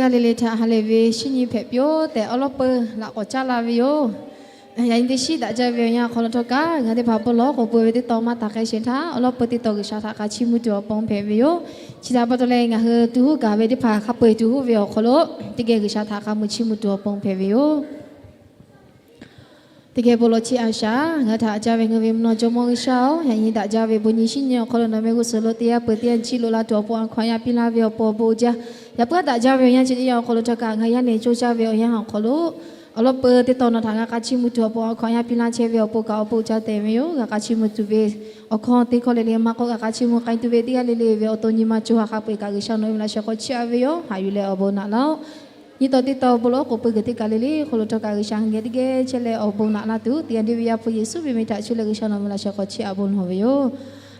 Teˇ g'aˇ le le htaꞈ ha lehˬ ve shinˉ nyi hpehꞈ piˇ-oˬ tehꞈ, awˉ lawˉ peuˬ laꞈ k'awꞈ caˉ la ve yoˬ. Yaꞈ nyi teˇ shiˉ daꞈ jaˇ ve awˬ yanˇ awˬ hk'aw lo htawˇ kaꞈ, ngaˬ teˇ hpaˍ bon lawˬ k'oˍ pui ve teˇ tawn maˇ taˍ k'ai shehˍ htaˇ, awˉ lawˉ peuˬ teˇ tawn G'uiˬsha htaꞈ k'a chiˇ mvuh tuˬ awˬ pon hpehꞈ ve yoˬ. Chi htaꞈ pa taw leh, ngaˬ hui tuˬ huˉ gaˬ ve teˇ hpaˍ hk'a peu-eˬ tuˬ huˉ ve awˬ hk'aw lo, teˇ geh G'uiˬsha htaꞈ k'a mui chiˇ mvuh tuˬ awˬ pon hpehꞈ ve yoˬ. Teˇ geh bon lawˬ chiˇ a shaˍ. Ngaˬ hui htaꞈ caˇ ve ngaˬ hui ve mvuhˇ naw Jawˇmawˇ G'uiˬsha-oˬ, yaꞈ nyi daꞈ jaˇ ve bon nyi shinˉ nyi awˬ hk'aw lo nawˬ meh g'uˇ suhˍ lo teˇ yanˇ peuˬ teˇ yanˇ chiˇ loꞈ la tuˬ awˬ pon a hkaw aꞈ yaˇ piˇ laˇ ve awˬ pon awˬ bon uiˍ jaˇ. Yaꞈ puiˉ daꞈ jaˇ ve awˬ yanˇ chi teˇ yanˇ awˬ hk'aw lo htawˇ kaꞈ, ngaˬ yaˇ nehˬ coˇ caˇ ve awˬ yanˇ awˬ hk'aw lo, awˉ lawˉ peuˬ teˇ tawn nawˬ htaꞈ g'a k'a chiˇ mvuh tuˬ awˬ pon a hkaw aꞈ yaˇ piˇ laˇ chehˇ ve awˬ pon kaꞈ awˬ bon uiˍ jaˇ tehꞈ ve yoˬ. G'a k'a chiˇ mvuh tuˬ ve awˬ hkawˇ teˇ hkawˇ le le maˇ k'oˆ, g'a k'a chiˇ mvuh k'ai tuˬ ve teˇ g'aˇ le le ve awˬ to nyi ma co ha hk'a peu-eˬ kaꞈ G'uiˬsha nawˬ ve laꞈ sheh hk'aw chiˇ aꞈ ve yoˬ. Haꞈ yuˬ leh awˬ bon naꞈ laˇ-oˆ. Nyi taw teˇ tawn bon lawˬ k'oˍ pui kuiˬ teˇ kaˬ le le hk'aw lo htawˇ kaꞈ, G'uiˬsha ngaˬ geh teˇ geh chehˇ leh awˬ bon naꞈ laˇ tuˬ, teˇ g'aˇ le ve Yaˇ hpu Yeˍsuˆ ve meh htaꞈ cuˇ leh G'uiˬsha nawˬ ve laꞈ sheh hk'aw chiˇ aꞈ bon lawˬ ve yoˬ.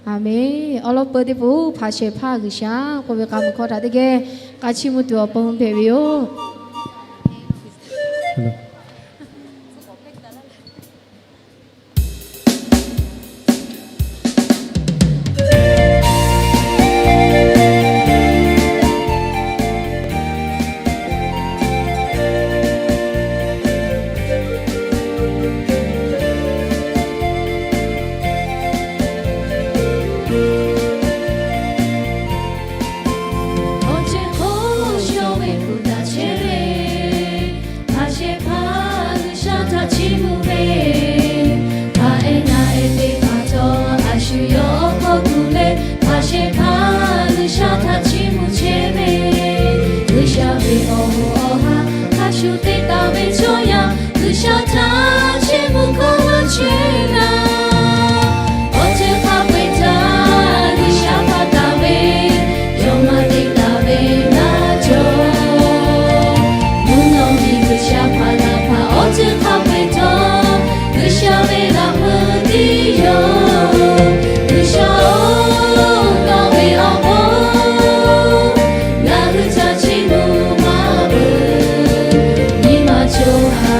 Aˬmenˍ. Awˉ lawˉ peuˬ teˇ peuˬ hpanˍ shehˍ hpaˇ G'uiˬsha k'oˆ ve k'a mui hkawˇ htaꞈ teˇ geh k'a chiˇ mvuh tuˬ awˬ pon hpehꞈ ve yoˬ. Awˬ ceuˬ hk'oˆ shawˍ ve kuˬ daꞈ chehˇ ve, hpanˍ shehˍ hpaˇ G'uiˬsha htaꞈ chiˇ mvuh ve, hpanˍ ehˉ naˍ ehˉ teˇ hpaˍ htawˇ a shu yawˇ awˬ hk'aw tuˬ leh, hpanˍ shehˍ hpaˇ G'uiˬsha htaꞈ chiˇ mvuh chehˇ ve, G'uiˬsha ve awˬ hoꞈ awˬ ha hk'a shuˍ te taˍ ve chaw yaˇ, G'uiˬsha htaꞈ chiˇ mvuh k'awꞈ laˇ chehˇ laˇ. Awˬ ceuˬ hk'a peu-eˬ htaꞈ G'uiˬsha hpanˍ taˍ ve, yawˇ maˇ te taˍ ve maˇ cawˬ. Mvuhˇ naw miˬ G'uiˬsha hpanˍ laˬ hpaˍ awˬ ceuˬ hk'a peu-eˬ htawˇ, G'uiˬsha ve laꞈ meuˇ tiˉ yoˬ. G'uiˬsha-oˬ, nawˬ ve awˬ bon ngaˬ hui htaꞈ chiˇ mvuh maˇ peuˬ. Nyi ma co ha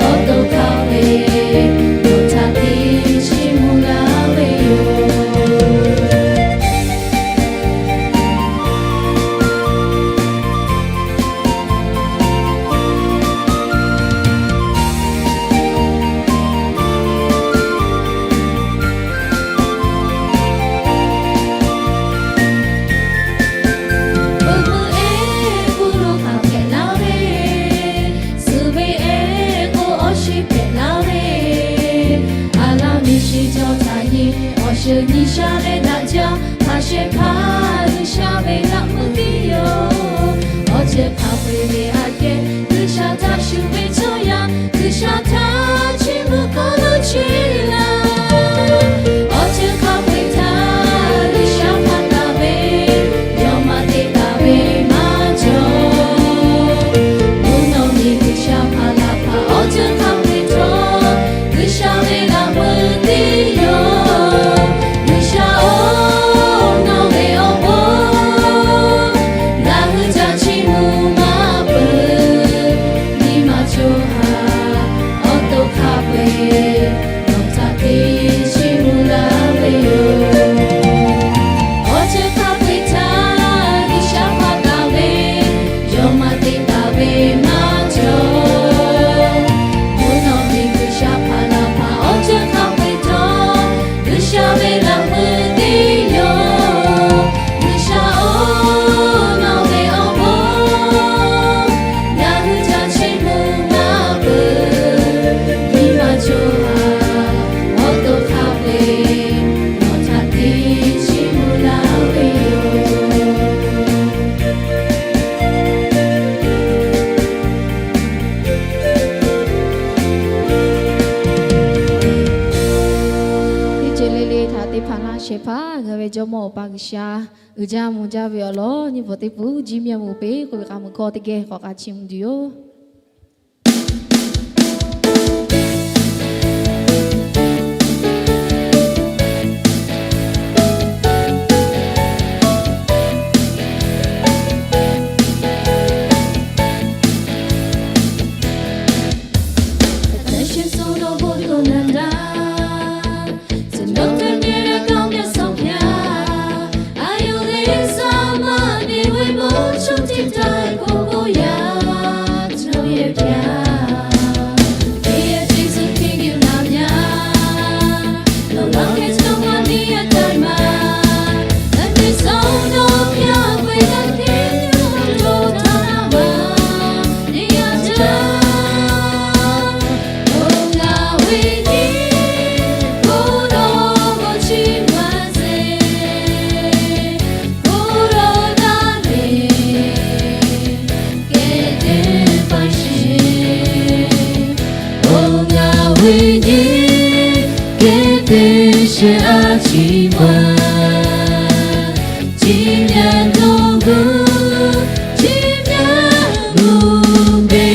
awˬ to hk'a peu-eˬ nawˬ htaꞈ te chiˇ mvuh laˇ ve yoˬ. Peuˬ meuˇ ehˉ k'oˆ lo hk'aˬ hpehꞈ laˇ ve, suhˍ ve ehˉ k'o awˬ shiˍ hpehꞈ laˇ ve, a laˇ miˬ shiˍ cawˬ htaꞈ nyi, awˬ sheuˍ nyi sha leh daꞈ jaˇ, hpanˍ shehˍ hpaˇ G'uiˬsha ve laꞈ meuˇ tiˉ yoˬ. Awˬ ceuˬ hk'a peu-eˬ ve aꞈ kehˉ G'uiˬsha htaꞈ shuˍ ve chaw yaˇ, G'uiˬsha htaꞈ chiˇ mvuh k'awꞈ laˇ chehˇ laˇ. Awˬ ceuˬ hk'a peu-eˬ htaꞈ G'uiˬsha hpanˍ taˍ ve, yawˇ maˇ te taˍ ve maˇ cawˬ. Mvuhˇ naw miˬ G'uiˬsha hpanˍ laˬ hpaˍ awˬ ceuˬ hk'a peu-eˬ htawˇ, G'uiˬsha ve laꞈ meuˇ tiˉ yoˬ. G'uiˬsha-oˬ, nawˬ ve awˬ bon ngaˬ hui htaꞈ chiˇ mvuh maˇ peuˬ. Nyi ma co ha awˬ to hk'a peu-eˬ nawˬ htaꞈ te chiˇ mvuh laˇ ve yoˬ. Awˬ ceuˬ hk'a peu-eˬ htaꞈ G'uiˬsha hpanˍ taˍ ve, yawˇ maˇ te taˍ ve maˇ cawˬ. Mvuhˇ naw miˬ G'uiˬsha hpanˍ laˬ hpaˍ awˬ ceuˬ hk'a peu-eˬ htawˇ, G'uiˬsha ve laꞈ meuˇ tiˉ yoˬ. G'uiˬsha-oˬ, nawˬ ve awˬ bon ngaˬ hui htaꞈ chiˇ mvuh maˇ peuˬ. Nyi ma co ha awˬ to hk'a peu-eˬ nawˬ htaꞈ te chiˇ mvuh laˇ ve yoˬ. Teˇ ceuˬ le le htaꞈ te hpanˍ laˇ shehˍ hpaˇ ngaˬ hui ve Jawˇmawˇ Awˬ pa G'uiˬsha, uiˍ jaˇ mvuh jaˇ ve awˬ lawn nyi bvuhꞈ teˇ peuˬ jiˇ mvuh peuˬ k'oˆ ve k'a mui hkawˇ teˇ geh k'awꞈ k'a chiˇ mvuh tuˬ yoˬ. Kehˉ te shehˍ a chi ma, chi myaꞈ dawˇ g'uˇ, chi myaꞈ g'uˇ ve.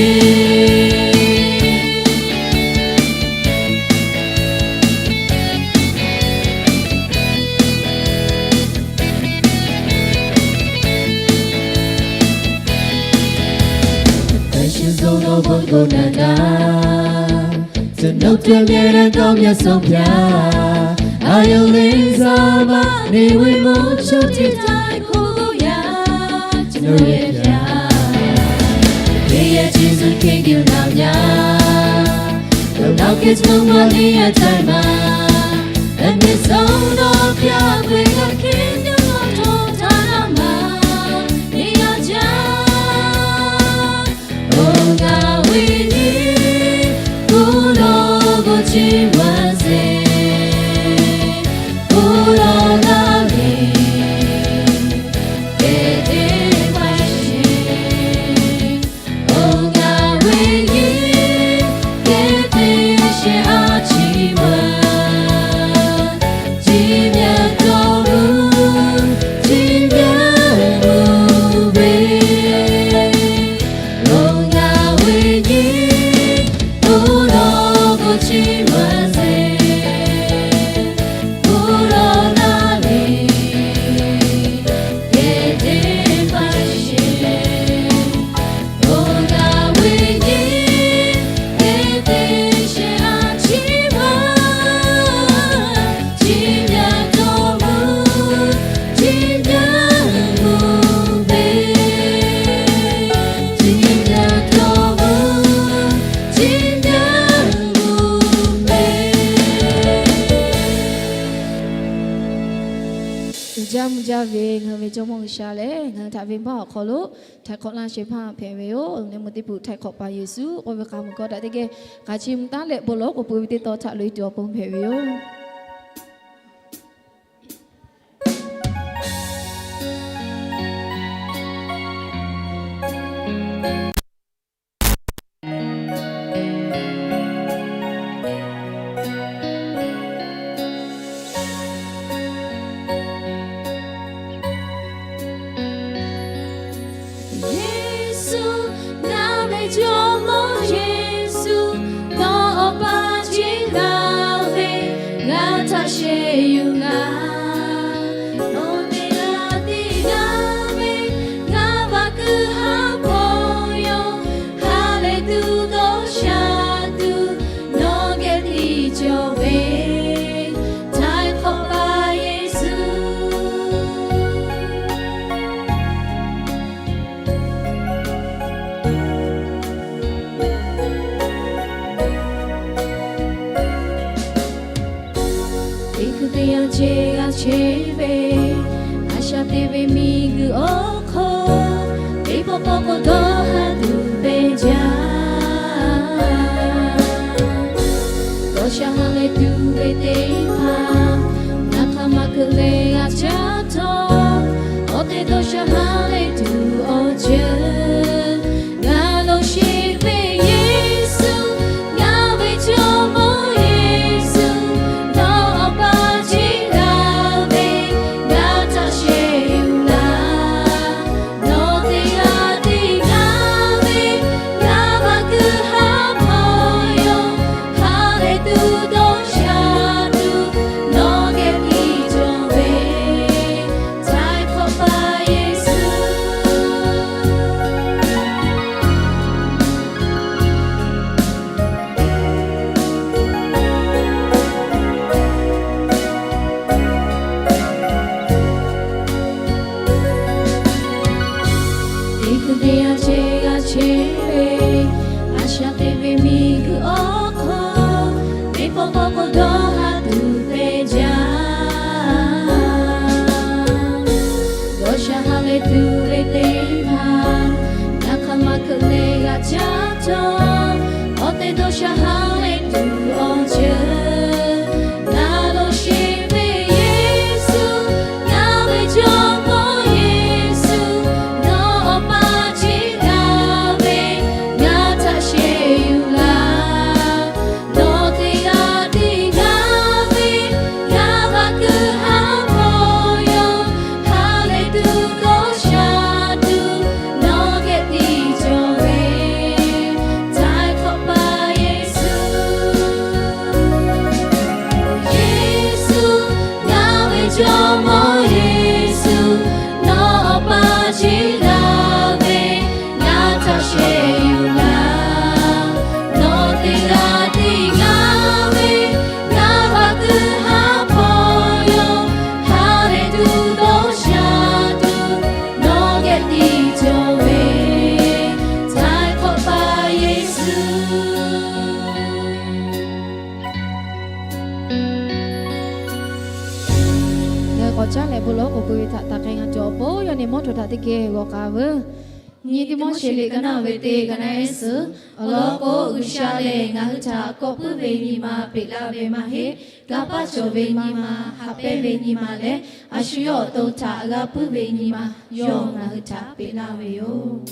Awˬ pa shu zo nawˬ bon g'o naˍ daꞈ, ကျွန်တော်အတွက် မြဲတမ်းကောင်းမြတ်ဆုံးဘုရား၊ အာရုံလေးစားပါ၊ နေဝင်မှု ချုပ်တည်တိုင်း ကိုယ်ကိုယ်ရာ ကျွန်တော်ရဲ့ဘုရား၊ ကိုယ်ရဲ့ကျေးဇူးတင်ကရုဏာများ၊ လွတ်မြောက်ကယ်တင်ခွင့် လေးရတိုင်းမှာ အမြင့်ဆုံးသောဘုရား ကိုယ်ကခင်တော်တော် ဌာနမှာ နေရာချ အို ငါဝိညာဉ် ကိုယ်တော်ကို ချီးမွမ်းစေ၊ ကိုယ်တော်သာလျှင် ကယ်တင်ပါရှင်။ အို ငါဝိညာဉ် ကယ်တင်ရှင်အား ချီးမွမ်း၊ ကြီးမြတ်တော်မူ ကြီးမြတ်မူပေ။ အို ငါဝိညာဉ် ကိုယ်တော်ကို ချီးမွမ်းစေ၊ ကိုယ်တော်သာလျှင် ကယ်တင်ပါရှင်။ အို ငါဝိညာဉ် ကယ်တင်ရှင်အား ချီးမွမ်း၊ ကြီးမြတ်တော်မူ ကြီးမြတ်မူပေ။ ကြီးမြတ်တော်မူ ကြီးမြတ်မူပေ။ မုၢ်ဂၢၢ်မုၢ်ဂၢၢ် ve ငါ့ ve ကၠိမုၢ်ကဆားလဲၣ်, ငါ့ ထၢၣ် ve ဘၣ် awˬ hk'aw lo htaiˍ hk'awꞈ laˇ shehˍ hpaˇ hpehꞈ ve yoˬ. Leh mvuhˇ teˇ hpaˍ htaiˍ hk'awꞈ paˍ Yeˍsuˆ k'oˆ ve k'a mui kawˇ daꞈ teˇ geh k'a chi mvuh taˉ leh bon lawˬ k'o, pui ve teˇ taw htaꞈ loꞈ e tuˬ awˬ pon hpehꞈ ve yoˬ. Yeˍsuˆ, ngaˬ ve Jawˇmawˇ Yeˍsuˆ, nawˬ Awˬ pa chi ngaˬ ve, ngaˬ htaꞈ shehˍ yuˬ laˇ. Nawˬ teˇ g'aˇ tiˉ ngaˬ ve, ngaˬ va kuiˬ ha hpawˇ yoˬ. Ha lehˬ tuˬ dawˇ sha tuˬ, nawˬ geh tiˇ cawˬ ve, htaiˍ hk'awꞈ paˍ Yeˍsuˆ. Teˇ hkui teˇ yanˇ cheˇ g'a cheˇ ve, a shaꞈ teꞈ ve miˬguiˬ awˬ hk'aw, teˇ pawˆ pawˆ k'o dawˇ haˍ tuˬ pehˬ jaˇ. Dawˇ sha ha lehˬ tuˬ ve teˇ hpaˍ, ngaˬ hk'aˬ ma hkeuꞈ leh g'a caˇ htawˇ, awˬ tehˬ dawˇ sha ha lehˬ tuˬ awˬ ceuˬ g'a lo sheˍ ve. Yeˍsuˆ, ngaˬ ve Jawˇmawˇ Yeˍsuˆ, nawˬ Awˬ pa chi ngaˬ ve, ngaˬ htaꞈ shehˍ yuˬ laˇ. Nawˬ teˇ g'aˇ tiˉ ngaˬ ve, ngaˬ va kuiˬ ha hpawˇ yoˬ. Ha lehˬ tuˬ dawˇ sha tuˬ, nawˬ geh tiˇ cawˬ ve, htaiˍ hk'awꞈ paˍ Yeˍsuˆ. Teˇ hkui teˇ yanˇ cheˇ g'a cheˇ ve, a shaꞈ teꞈ ve miˬguiˬ awˬ hk'aw, teˇ pawˆ pawˆ k'o dawˇ haˍ tuˬ pehˬ jaˇ. Dawˇ sha ha lehˬ tuˬ ve teˇ hpaˍ, ngaˬ hk'aˬ ma hkeuꞈ leh g'a caˇ htawˇ, awˬ tehˬ dawˇ sha ha lehˬ tuˬ awˬ ceuˬ g'a lo sheˍ ve. Yeˍsuˆ, ngaˬ ve Jawˇmawˇ Yeˍsuˆ, nawˬ Awˬ pa chi ngaˬ ve, ngaˬ htaꞈ shehˍ yuˬ laˇ. Nawˬ teˇ g'aˇ Jawˇmawˇ Yeˍsuˆ, nawˬ awˬ pa cheˇ laˇ ve, ngaˬ htaꞈ shehˍ yuˬ laˇ. Nawˬ teˇ g'aˇ teˇ g'aˇ ve, ngaˬ vaꞈ kuiˬ haˉ hpawˇ yoˬ. Haˉ leh tuˬ dawˇ sha tuˬ, nawˬ geh tiˉ cawˬ ve, Htaiˍ hk'awꞈ paˍ Yeˍsuˆ. Ngaˬ hui k'awꞈ caˉ leh bon lawˉ k'oˍ pui ve htaꞈ taˍ k'ai ngaˬ cawˬ awˬ pon, yawˇ nyi mawˇ htaꞈ teˇ geh g'aw k'ai veuˬ. Nyi Tiˆmoˉseˍ liꞈ ka naˆ ve teˇ ka naˆ ehˉ suhˍ, awˬ lawn k'o, G'uiˬsha lehˬ ngaˬ hui htaꞈ kawˆ puiˉ ve nyi ma peꞈ laˇ ve maˇ heˆ. Kanˇ paˆ cawˬ ve nyi ma, haꞈ pehnˇ ve nyi ma leh, a shu yawˇ awˬ to htaꞈ g'a puiˉ ve nyi ma, yawˇ ngaˬ hui htaꞈ peꞈ laˇ ve yoˬ.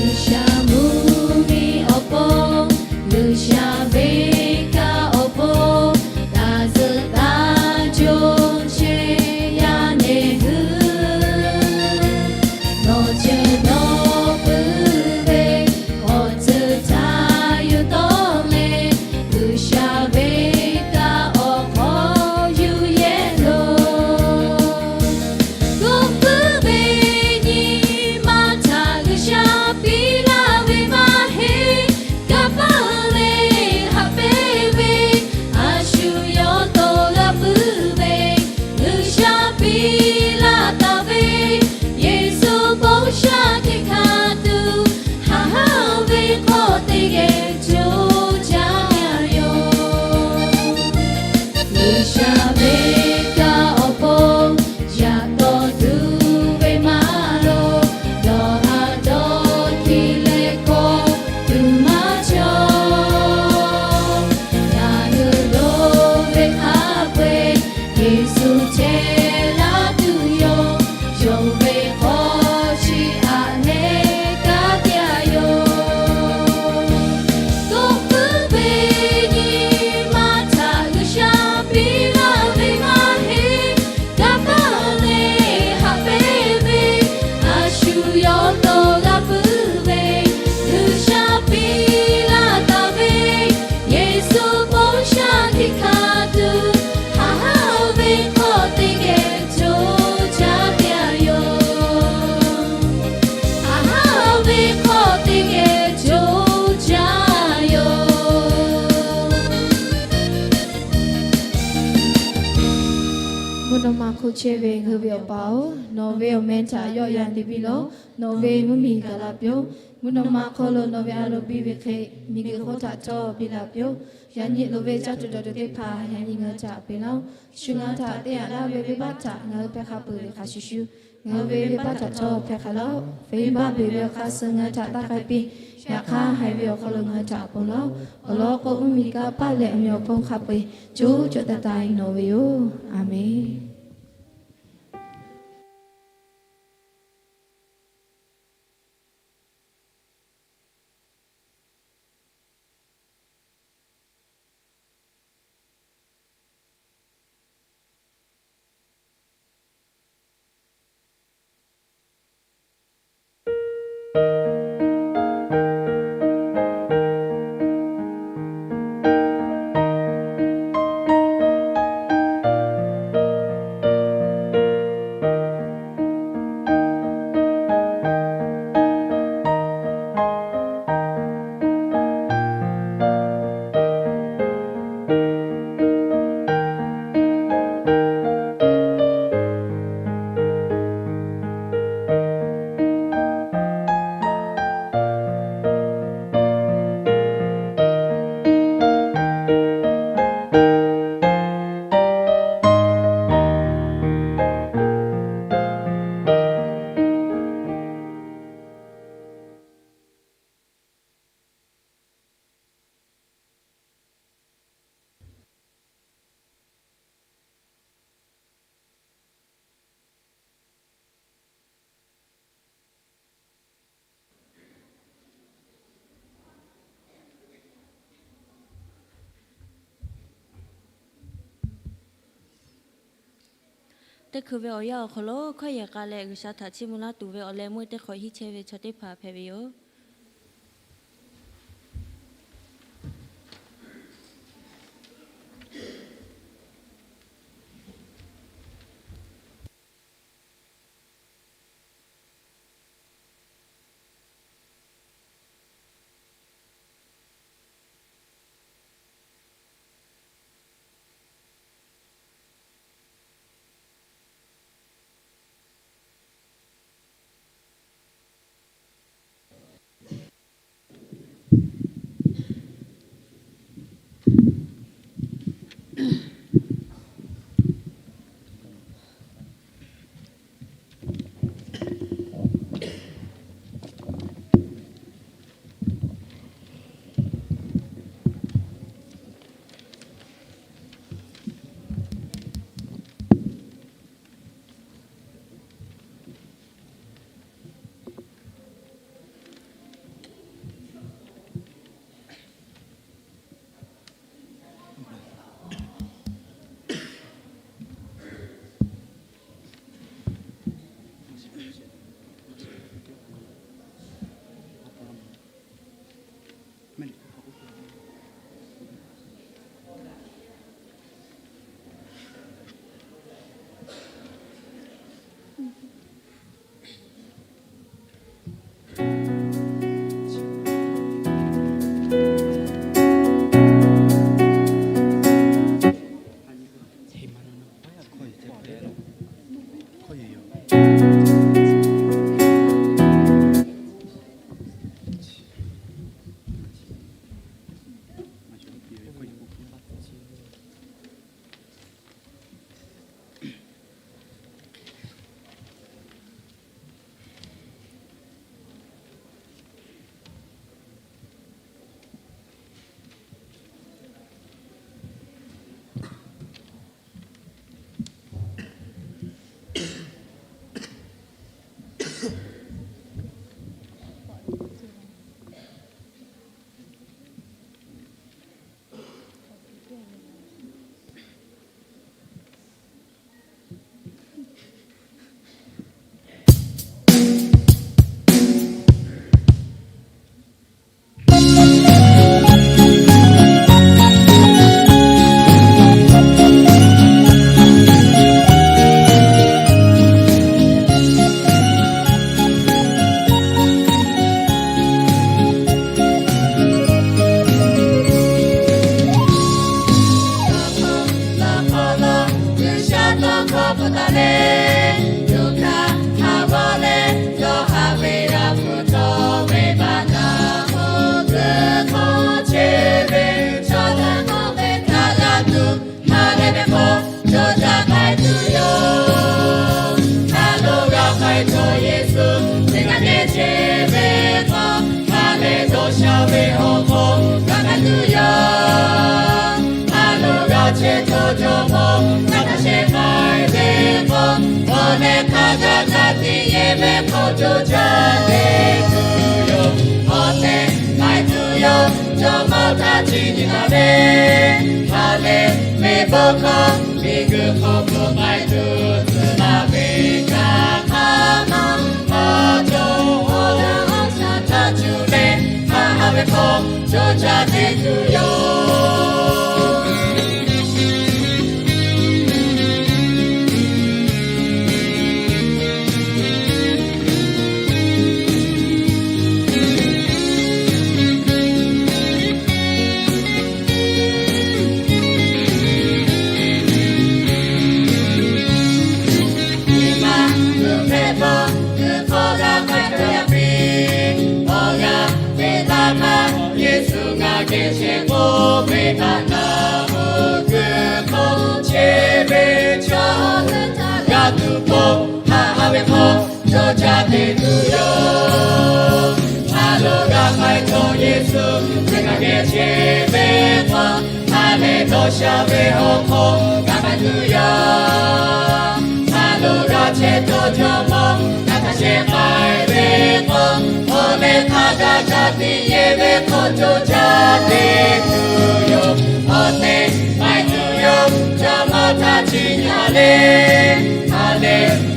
G'uiˬsha mvuhˇmiˬ awˬ pon, G'uiˬsha venˇ kaˆ awˬ pon, taˍ zuhꞈ taˍ co chehˇ yaˇ nehˬ hui, nawˬ ceuˬ nawˬ puiˉ ve awˬ tcuhˍ htaꞈ yuˬ tawˆ leh, G'uiˬsha venˇ kaˆ awˬ hk'aw yuˬ yehˇ loˬ. Kawˆ puiˉ ve nyi ma htaꞈ G'uiˬsha piˇ laˇ ve maˇ heˆ. Kanˇ paˆ leh haꞈ pehnˇ ve, a shu yawˇ to g'a puiˉ ve, G'uiˬsha piˇ laˇ taˍ ve, Yeˍsuˆ bon sha hteˇ hk'a tuˬ, haˉ haˉ ve hk'aw teˇ geh co jaˇ ve yoˬ. G'uiˬsha venˇ kaˆ awˬ pon, yaꞈ taw tuˬ ve maˇ loˍ, dawˬ ha dawˇ hkiˇ leh kawˆ tuˬ maˇ cawˬ. Ngaˬ hui loˍ ve hk'a peu-eˬ, Yeˍsuˆ chehˇ laˇ tuˬ yoˬ. Yonˍ ve hk'aw chi aꞈ leh kaˇ teˇ aꞈ yoˬ. Kawˆ puiˉ ve nyi ma htaꞈ G'uiˬsha piˇ laˇ ve maˇ heˆ. Kanˇ paˆ leh haꞈ pehnˇ ve, a shu yawˇ to g'a puiˉ ve, G'uiˬsha piˇ laˇ taˍ ve, Yeˍsuˆ bon sha hteˇ hk'a tuˬ, haˉ haˉ ve hk'aw teˇ geh co jaˇ ve yoˬ. Haˉ haˉ ve hk'aw teˇ geh co jaˇ ve yoˬ. Mvuhˇ naw ma hk'oˆ chehˇ ve ngaˬ hui ve Awˬ pa-oˬ, nawˬ ve awˬ meh htaꞈ yawˆ yan te piˇ lawˬ. Nawˬ ve mvuhˇmiˬ gaˬ la piˇ-oˆ. Mvuhˇ naw ma hk'aw lo nawˬ ve a loˍ biˇ ve hk'e, miˬguiˬ hk'oˆ htaꞈ htawˇ biˇ la piˇ-oˆ. Yaꞈ nyi loˍ ve caˇ tuˬ dawˬ tuˬ teˇ hpaˍ yaꞈ nyi ngaˬ hui htaꞈ peꞈ laˇ-oˆ. Shu ngaˬ hui htaꞈ te yaꞈ laˇ ve venˇbaˆ htaꞈ ngaˬ hui hpehˇ hk'a peuˬ ve hk'a shuˍ shuˍ, ngaˬ hui ve venˇbaˆ htaꞈ htawˇ hpehˇ hk'a laˇ-oˆ. Venˇbaˆ beˬ ve awˬ hk'aˇ suh ngaˬ hui htaꞈ taˇ k'ai piˇ. Yaꞈ hk'aˇ, haiˬ ve awˬ hk'aw lo ngaˬ hui htaꞈ ponˬ laˇ-oˆ. Awˬ lawn k'o, mvuhˇmiˬ kanˇ paˆ leh awˬ meꞈ awˬ hponˇ hk'a peu-eˬ co cawˬ taˍ taˍ-e nawˬ ve yoˬ. Aˍmenˍ. Teˇ hkui ve awˬ yanˇ awˬ hk'aw lo hkawˇ yehˬ k'a leh G'uiˬsha htaꞈ chiˇ mvuh laˇ tuˬ ve awˬ leh meuˇ teˇ hk'awꞈ hiˉ chehˇ ve chaw teˇ hpaˍ hpehꞈ ve yoˬ.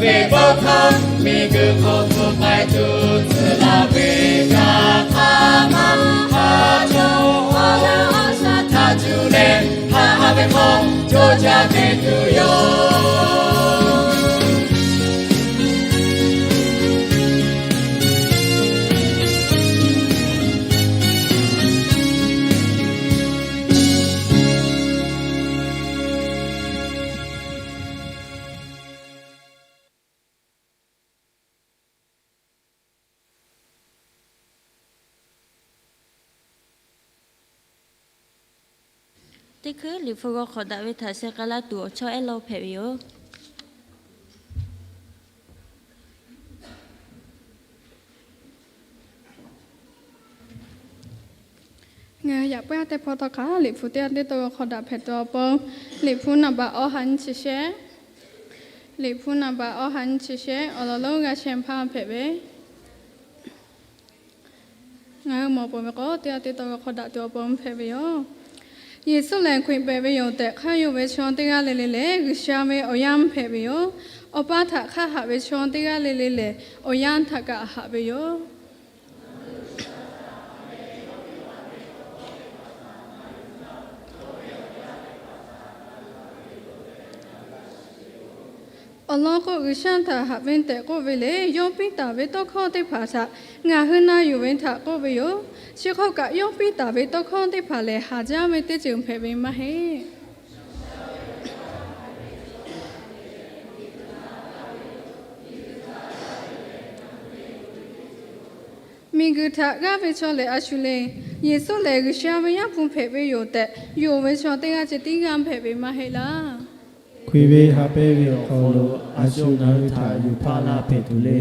ve bawˇ hk'aˇ, miˬguiˬ hk'oˆ hk'oˆ k'ai tuˬ tcuh laˇ ve yaꞈ hk'aˇ, maˇ ha cawˬ awˬ laˇ awˬ shaˉ htaꞈ cuˇ leh, haꞈ ha ve hk'aw co jaˇ ve tuˬ yoˬ. Teˇ hkui Liꞈ hpu g'aw hk'awꞈ daꞈ ve htaꞈ sheh k'ai laˇ tuˬ awˬ chawˇ ehˉ lawˇ hpehꞈ ve yoˬ. Ngaˬ hui yaꞈ puiˉ aˉ teˇ hpawˇ tawˇ hk'aˬ Liꞈ hpu teˇ g'aˇ teˇ tawˇ g'aw hk'awꞈ daꞈ hpehꞈ tuˬ awˬ pon, Liꞈ hpu naˍ baꞈ awˬ ha nyi chi shehˆ, Liꞈ hpu naˍ baꞈ awˬ ha nyi chi shehˆ awˬ lawn lonˉ g'a sheh hpaˇ hpehꞈ ve, ngaˬ hui mawˬ peuˬ ve k'o, teˇ g'aˇ teˇ tawˇ g'aw hk'awꞈ daꞈ tuˬ awˬ pon hpehꞈ ve yoˬ. Yeˍsuˆ lehˬ, Hkriꞈ hpehꞈ ve yoˬ tehꞈ hk'aˇ yonˍ ve chaw teˇ g'aˇ le le lehˬ, G'uiˬsha ve awˬ yanˇ hpehꞈ ve yoˬ. Awˬ pa htaꞈ hk'aˇ haꞈ ve chaw teˇ g'aˇ le le lehˬ, awˬ yanˇ htaꞈ kaꞈ haꞈ ve yoˬ. Awˬ lawn k'o, G'uiˬsha htaꞈ haꞈ ve tehꞈ k'oˆ ve lehˬ, yawˇ piˇ taˍ ve tawˇ hkawˇ teˇ hpaˍ htaꞈ ngaˬ hui na yuˬ ve htaꞈ k'oˆ ve yoˬ. Chi hk'oˆ kaꞈ, yawˇ piˇ taˍ ve tawˇ hkawˇ teˇ hpaˍ lehˬ, haˍ jaˇ ve teˇ ceuˬ hpehꞈ ve maˇ heˆ. Miˬguiˬ htaꞈ g'aˇ ve chaw lehˬ a shu le. Yeˍsuˆ lehˬ, G'uiˬsha ve Yaˇ hpu hpehꞈ ve yoˬ tehꞈ yonˍ ve chaw teˇ g'aˇ ceh tiˉ g'aˇ hpehꞈ ve maˇ heˆ laˇ. Hkriꞈ ve haꞈ pehnˇ ve awˬ hk'aw lo a shu ngaˬ hui htaꞈ yuˬ hpaˇ laˇ hpehꞈ tuˬ le.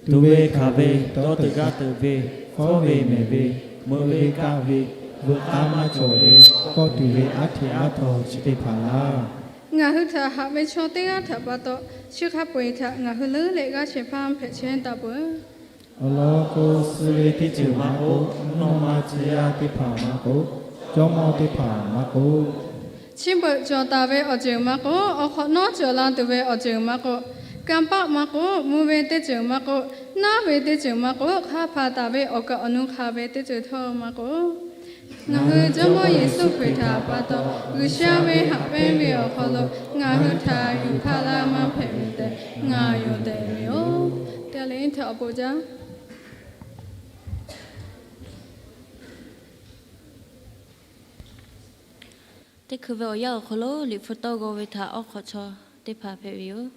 Tuꞈ ve hkanˍ ve, dawˇ teuꞈ gaˇ teuꞈ ve, fawˉ ve mehˍ ve, meuꞈ ve kaˆ ve, veuꞈ k'aˉ maˇ cawˬ ve, kawˆ tuˬ ve aˉ hteꞈ aˉ htaw chi teˇ hpaˍ laˇ. Ngaˬ hui htaꞈ haꞈ ve chaw teˇ g'aˇ htaꞈ pa taw, chi hk'a peu-eˬ htaꞈ ngaˬ hui leuˉ leh g'aˇ shehˍ hpaˇ hpehꞈ chehˇ taˍ peuˬ. Awˬ lawn k'o, suh ve teˇ ceuˬ maˇ k'oˆ, mvuhˇ naw ma tcuh yaˇ teˇ hpaˍ maˇ k'oˆ, jawˇmawˇ teˇ hpaˍ maˇ k'oˆ, chi beuꞈ cawˬ taˍ ve awˬ ceuˬ maˇ k'oˆ, awˬ hk'awꞈ nawˉ cawˬ la tuˬ ve awˬ ceuˬ maˇ k'oˆ, kanˇ paˆ maˇ k'oˆ, mvuh ve teˇ ceuˬ maˇ k'oˆ, naˉ ve teˇ ceuˬ maˇ k'oˆ, hk'a hpaˍ taˍ ve awˬ kaˍ awˬ nu hk'a ve teˇ ceuˬ htawˇ maˇ k'oˆ, ngaˬ hui Jawˇmawˇ Yeˍsuˆ Hkriꞈ htaꞈ pa taw, G'uiˬsha ve haꞈ pehnˇ ve awˬ hk'aw lo ngaˬ hui htaꞈ yuˬ hpaˇ laˇ maˇ hpehꞈ ve tehꞈ ngaˬ yonˍ tehꞈ ve yoˬ. Teˇ g'aˇ le htaꞈ awˬ bon jaˇ. Teˇ hkui ve awˬ yanˇ awˬ hk'aw lo Liꞈ hpu tawˇ g'aw ve htaꞈ awˉ hk'awꞈ chaw teˇ hpaˍ hpehꞈ ve yoˬ.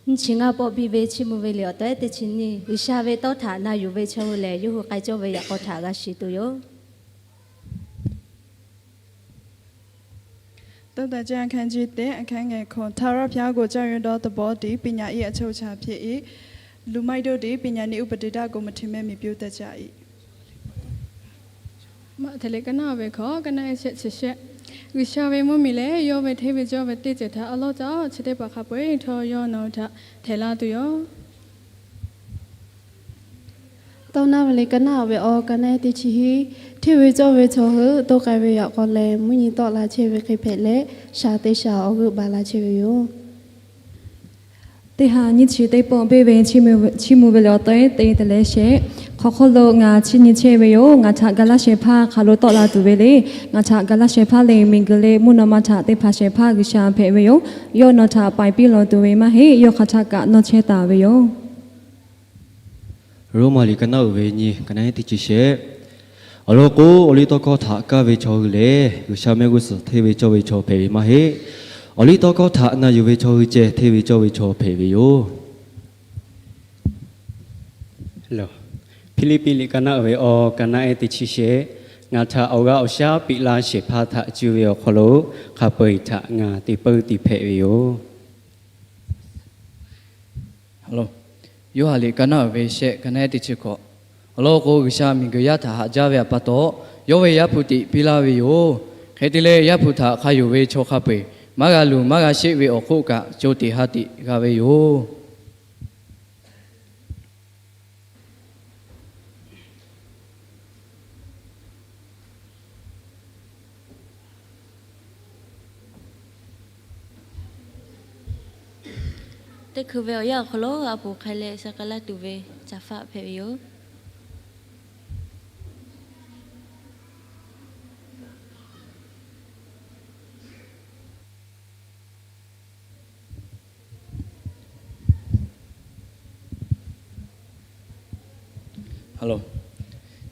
Nyiˇ chi ngaˇ pawˆ biˇ ve chiˇ mvuh ve liꞈ awˬ tawehˉ teˇ chi nyiˇ, G'uiˬsha ve tawˇ htaꞈ na yuˬ ve chaw hui lehˬ, yawˇ hui k'ai cawˇ ve yaꞈ k'aw htaꞈ g'a shiˍ tuˬ yoˬ. သုတ္တန်ကျမ်း အခန်းကြီးတစ် အခန်းငယ် ခုနစ်, ထာဝရဘုရားကို ကြောက်ရွံ့သော သဘောသည် ပညာ၏ အချုပ်အခြာဖြစ်၏။ လူမိုက်တို့သည် ပညာနှင့် ဥပဒေတို့ကို မထီမဲ့မြင် ပြုတတ်ကြ၏။ Maꞈhtehˍ liꞈ ကနၣ် awˬ ve hkawꞈ, ကနၣ် ehˉ shehˆ chi shehˆ. G'uiˬsha ve mvuhˇmiˬ lehˬ, yawˇ ve hteˇ ve cawˇ ve teˇ ceuˬ htaꞈ a lawˉ caˇ, chi teˇ hpaˍ hk'a peu-eˬ htawˇ yawˇ nawˬ hui htaꞈ htehꞈ laˇ tuˬ yoˬ. သုတ္တန်ကျမ်း အခန်းကြီးတစ် အဆင့် ငါးဆယ့်ရှစ် hteˇ ve cawˇ ve chaw hui dawˇ k'ai ve yaꞈ k'aw leh, mvuhˇ nyi tawˆ la chehˇ ve hk'e hpehꞈ leh, shaˍ te shaˍ awˬ g'euˆ baˬ la chehˇ ve yoˬ. Teˇ ha nyiˇ chi teˇ pawˆ biˇ ve chiˇ mvuh ve liꞈ awˬ tawehˉ teˇ te leh shehˆ. Hk'aw hk'oˆ lo ngaˬ chiˇ nyi chehˇ ve yoˬ. Ngaˬ htaꞈ ga laˇ shehˍ hpaˇ hk'aˬ lo tawˆ la tuˬ ve le. Ngaˬ htaꞈ ga laˇ shehˍ hpaˇ lehˬ, miˬguiˬ leh mvuhˇ naw ma htaꞈ teˇ hpaˍ shehˍ hpaˇ G'uiˬsha hpehꞈ ve yoˬ. Yawˇ nawˬ htaꞈ paiˍ piˇ lawˬ tuˬ ve maˇ heˆ. Yawˇ hk'aˬ htaˆ kaꞈ nawˇ chehˇ taˍ ve yoˬ. Roˉmaꞈ liꞈ ကနၣ် awˬ ve nyi, ကနၣ် ehˉ teˇ chi shehˆ. Awˬ lawn k'o, awˬliˇtawˇhkawˇ htaꞈ kaˇ ve chaw hui lehˬ, G'uiˬsha mehˆ g'uˇ suhˍ hteˇ ve cawˇ ve chaw hpehꞈ ve maˇ heˆ. Awˬliˇtawˇhkawˇ htaꞈ na yuˬ ve chaw hui ceh hteˇ ve cawˇ ve chaw hpehꞈ ve yoˬ. Hpiˇliˇpiˆ liꞈ ကနၣ် awˬ ve awˬ, ကနၣ် ehˉ teˇ chi shehˆ. Ngaˬ htaꞈ awˬ g'aˇ awˬ shaˉ piꞈ la shehˍ hpaˇ htaꞈ cuˇ ve awˬ hk'aw lo, hk'a peu-eˬ htaꞈ ngaˬ te peuˇ te hpehꞈ ve yoˬ. Yoˇhanˬ liꞈ ka naˉ uiˍ ve shehˆ, ka naˉ teˇ chi hkawꞈ. Awˬ lawn k'o, G'uiˬsha miˬguiˬ yaˇ htaꞈ haꞈ jaˇ ve awˬ pa taw, yawˇ ve Yaˇ hpu tiꞈ piˇ laˇ ve yoˬ. Hk'e te leh, Yaˇ hpu htaꞈ hk'a yonˍ ve chaw hk'a peu-eˬ maˇ g'a luˬ maˇ g'a sheˆ ve awˬ hk'oˆ kaꞈ, co tiꞈ ha tiꞈ g'a ve yoˬ. Teˇ hkui ve awˬ yanˇ awˬ hk'aw lo a poˍ hk'ai leh sha k'ai laˇ tuˬ ve caˬ faˆ hpehꞈ ve yoˬ.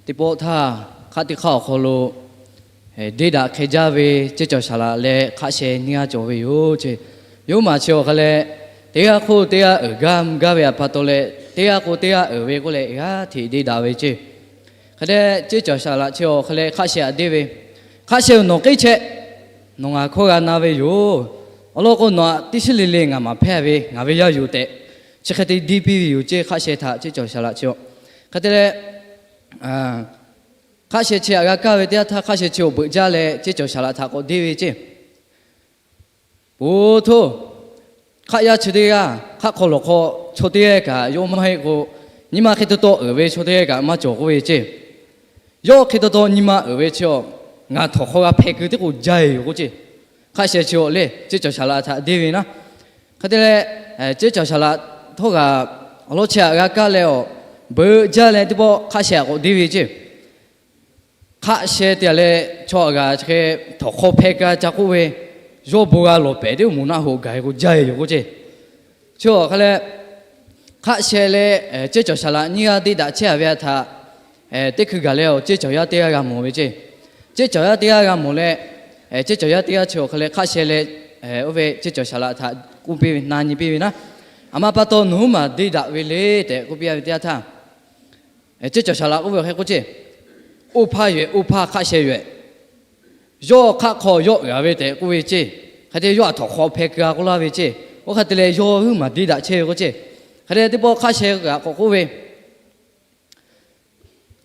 Teˇ pawˆ htaˇ, hk'aˆ teˇ hk'aˆ awˬ hk'aw lo deˇ daꞈ hk'e jaˇ ve ceˇ cawˬ saˍ laꞈ leh hk'aˆ sheh nyiˇ g'aˇ cawˬ ve yoˬ ceˇ. Yawˇ maˬ chi awˬ hk'a leh, teˇ g'aˇ hk'oˆ teˇ g'aˇ uiˍ gaˇ mvuh gaˇ ve awˬ pa taw leh, teˇ g'aˇ k'o teˇ g'aˇ uiˍ ve k'oˆ leh, g'aˇ hteꞈ deˇ daꞈ ve ceˇ. Hk'e te, ceˇ cawˬ saˍ laꞈ chi awˬ hk'a leh hk'aˆ sheh htaꞈ deˇ ve, hk'aˆ sheh-oˬ, nawˬ k'eˉ chehˇ. Nawˬ ngaˬ hkawˇ g'a na ve yoˬ. Awˬ lawn k'o, nawˬ htaꞈ teˇ shiˉ le le ngaˬ maˍ hpehˇ ve, ngaˬ ve yaˇ yoˬ tehꞈ, chi hk'e te deˇ piˇ ve yoˬ ceˇ, hk'aˆ sheh htaꞈ ceˇ cawˬ saˍ laꞈ chi. Hk'e te leh, hk'aˆ sheh chi htaꞈ g'a kaˇ ve teˇ yanˇ htaˇ, hk'aˆ sheh chi awˬ beuꞈ jaˇ leh ceˇ cawˬ saˍ laꞈ htaꞈ k'awꞈ deˇ ve ceˇ. Poˬ htoˇ, hk'aˆ yaˇ chi teˇ g'aˇ, hk'aˆ hk'aw lawˬ hk'aw chaw teˇ g'aˇ kaꞈ yawˇ maˇ heˆ k'o, nyi ma hk'e taw taw uiˍ ve chaw teˇ g'aˇ kaꞈ maˇ cawˬ k'oˆ ve ceˇ. Yawˇ hk'e taw taw nyi ma uiˍ ve chi, ngaˬ htawnˍ hk'aw g'a hpeh keu teˇ k'o jaˇ yoˬ k'oˆ ceˇ. Hk'aˆ sheh chi awˬ lehˬ, ceˇ cawˬ saˍ laꞈ htaꞈ deˇ ve naˉ. Hk'e te leh, ceˇ cawˬ saˍ laꞈ htawˇ kaꞈ awˬ lawn chi htaꞈ g'a kaˇ leh awˬ, beuꞈ jaˇ leh teˇ pawˆ hk'aˆ sheh htaꞈ k'awꞈ deˇ ve ceˇ. Hk'aˆ sheh te leh chaw g'aꞈ chi hk'e htawnˍ hk'aw hpeh ka ca k'oˆ ve, yawˇ bon g'a lawˬ pehˍ teˇ moˍ naˆ hoꞈ gaˬ k'o jaˇ yoˬ k'oˆ ceˇ. Chi awˬ hk'a leh, hk'aˆ sheh leh ceˇ cawˬ saˍ laꞈ nyiˇ g'aˇ deˇ daꞈ chehˇ a ve htaꞈ, teˇ hkui gaˬ leh awˬ ceˇ cawˬ yaˇ teˇ g'aˇ g'a mawˬ ve ceˇ. Ceˇ cawˬ yaˇ teˇ g'aˇ g'a mawˬ leh, ceˇ cawˬ yaˇ teˇ g'aˇ chi awˬ hk'a leh hk'aˆ sheh leh, oˇ ve ceˇ cawˬ saˍ laꞈ htaꞈ k'oˆ piˇ ve, na nyi piˇ ve naˉ, aˬ ma pa taw nawˬ huiˉ maˬ deˇ daꞈ ve le tehꞈ k'oˆ piˇ a ve teˇ yanˇ htaˇ, ceˇ cawˬ saˍ laꞈ k'oˆ ve awˬ hk'e k'oˆ ceˇ, oˇ hpaˇ yoˬ-ehˍ, oˇ hpaˇ hk'aˆ sheh yoˬ-ehˍ. Yawˇ hk'aˆ hk'aw yawˇ uiˍ a ve tehꞈ k'oˆ ve ceˇ. Hk'e te yawˇ aˬ htawnˍ hk'aw hpeh ka k'oˆ laˇ ve ceˇ. Oˇ hk'e te leh yawˇ huiˉ maˬ deˇ daꞈ chehˇ ve k'oˆ ceˇ. Hk'e te teˇ pawˆ hk'aˆ sheh kaꞈ k'awꞈ k'oˆ ve,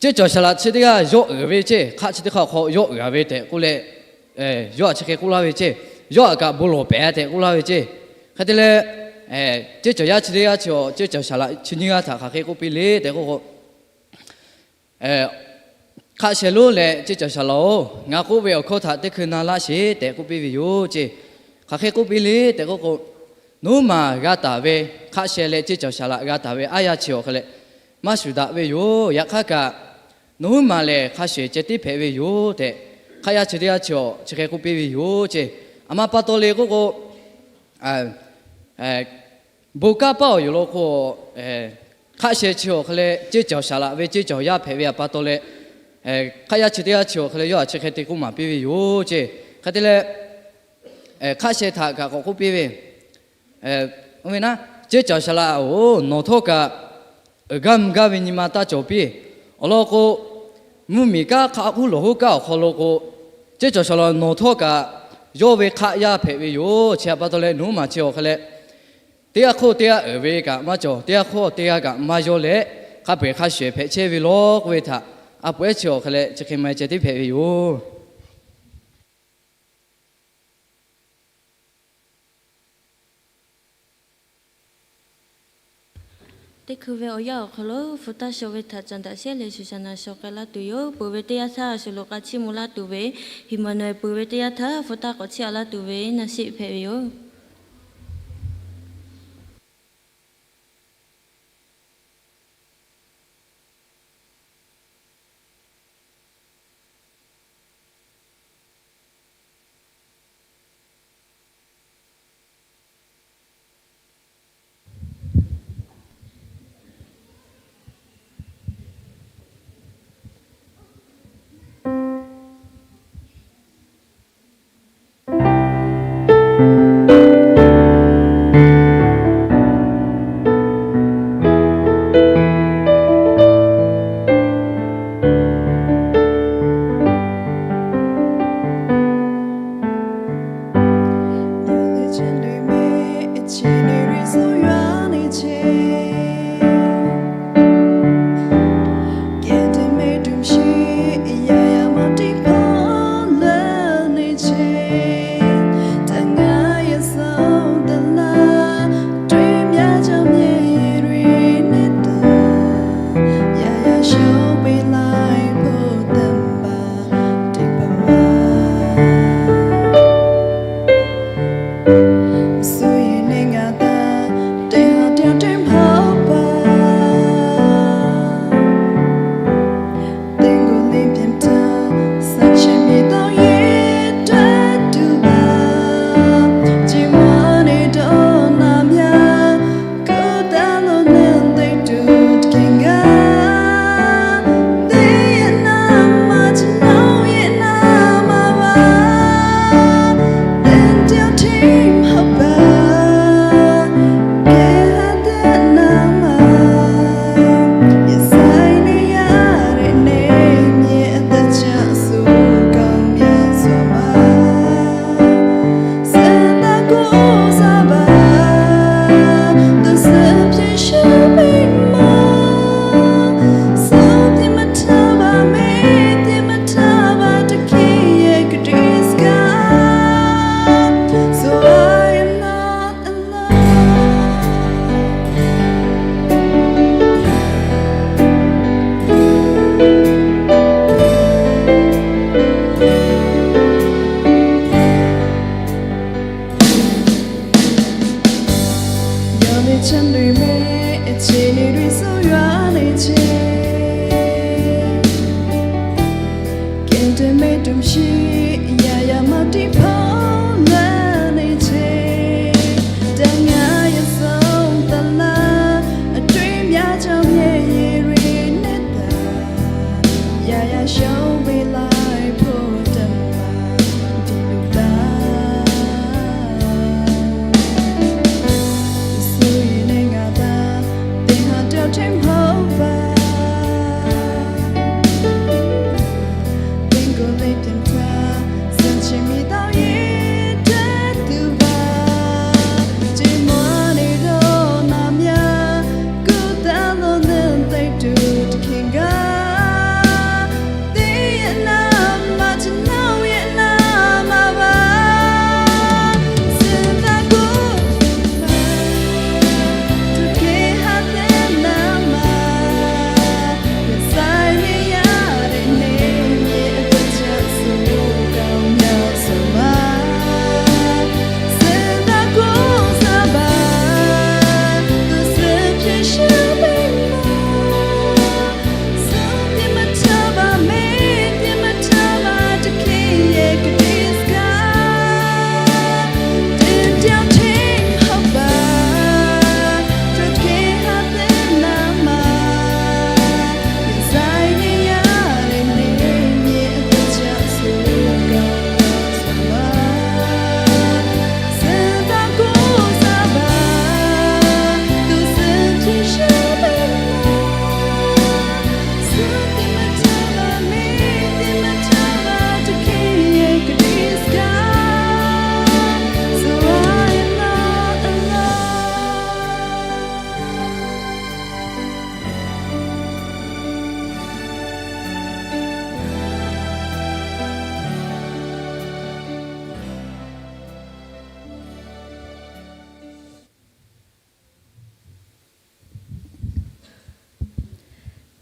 ceˇ cawˬ saˍ laꞈ chi teˇ g'aˇ yawˇ uiˍ ve ceˇ, hk'aˆ chi teˇ hk'aˆ hk'aw yawˇ uiˍ a ve tehꞈ k'oˆ leh, yawˇ aˬ chi hk'e k'oˆ laˇ ve ceˇ. Yawˇ aꞈ kaꞈ bon lawˬ pehˍ tehꞈ k'oˆ laˇ ve ceˇ. Hk'e te leh, ceˇ cawˬ yaˇ chi teˇ g'aˇ chi, ceˇ cawˬ saˍ laꞈ chi nyiˇ g'aˇ htaꞈ hk'aˬ hk'e k'oˆ piˇ le tehꞈ k'oˆ k'o, hk'aˆ sheh lonˉ leh ceˇ cawˬ saˍ laꞈ-oˬ, ngaˬ k'oˆ ve awˬ hkawˇ htaꞈ teˇ hkui na laˇ sheˍ tehꞈ k'oˆ piˇ ve yoˬ ceˇ. Hk'aˬ hk'e k'oˆ piˇ le tehꞈ k'oˆ k'o, nawˬ huiˉ maˬ g'a taˍ ve, hk'aˆ sheh leh ceˇ cawˬ saˍ laꞈ g'a taˍ ve aˉ yaˇ chi awˬ hk'a leh maˇ shuˍ daꞈ ve yoˬ. Yaꞈ hk'aˇ kaꞈ, nawˬ huiˉ maˬ lehˬ hk'a shuˍ ceh tiˉ hpehꞈ ve yoˬ tehꞈ, hk'aˆ yaˇ chi teˇ g'aˇ chi awˬ chi hk'e k'oˆ piˇ ve yoˬ ceˇ. Aˬ ma pa taw le k'oˆ k'o, bon kanˇ paˆ awˬ yoˬ law k'o, hk'aˆ sheh chi awˬ hk'a leh ceˇ cawˬ saˍ laꞈ ve ceˇ cawˬ yaˇ hpehꞈ ve awˬ pa taw leh, hk'aˆ yaˇ chi teˇ g'aˇ chi awˬ hk'a leh yawˇ aˬ chi hk'e te k'oˆ maˍ piˇ ve yoˬ ceˇ. Hk'e te leh, hk'aˆ sheh htaꞈ kaꞈ k'awꞈ k'oˆ piˇ ve, oˇ ve naˉ, ceˇ cawˬ saˍ laꞈ-oˬ, nawˬ htawˇ kaꞈ uiˍ gaˇ mvuh gaˇ ve nyi ma taˇ cawˬ piˇ. Awˬ lawn k'o, mvuhˇmiˬ kanˉ hk'a huˉ lawˬ huˉ kanˉ awˬ hk'aw lo k'o, ceˇ cawˬ saˍ laꞈ nawˬ htawˇ kaꞈ yawˇ ve hk'aˆ yaˇ hpehꞈ ve yoˬ. Chi awˬ pa taw leh nawˬ huiˉ maˬ chi awˬ hk'a leh teˇ g'aˇ hk'oˆ teˇ g'aˇ uiˍ ve kaꞈ maˇ cawˬ, teˇ g'aˇ hk'oˆ teˇ g'aˇ kaꞈ maˇ yawˇ leh, hk'a peu-eˬ hk'a shuˍ hpehꞈ chehˇ ve law k'oˆ ve htaꞈ a poˍ ehˉ chi awˬ hk'a leh chi hk'e ma ceh tiˉ hpehꞈ ve yoˬ. Teˇ hkui ve awˬ yanˇ awˬ hk'aw lo hpu taˇ shaw ve htaꞈ caˬ daꞈ shehˉ leh shuˍ shaˍ naˍ shaw k'ai laˇ tuˬ yoˬ. Peuˬ ve teˇ yanˇ htaˇ a shuˍ lo k'a chiˇ mvuh laˇ tuˬ ve, Heˍmaˍnuˍehˍ peuˬ ve teˇ yanˇ htaˇ hpu taˇ k'awꞈ chiˇ a laˇ tuˬ ve naˆ sheˆ hpehꞈ ve yoˬ.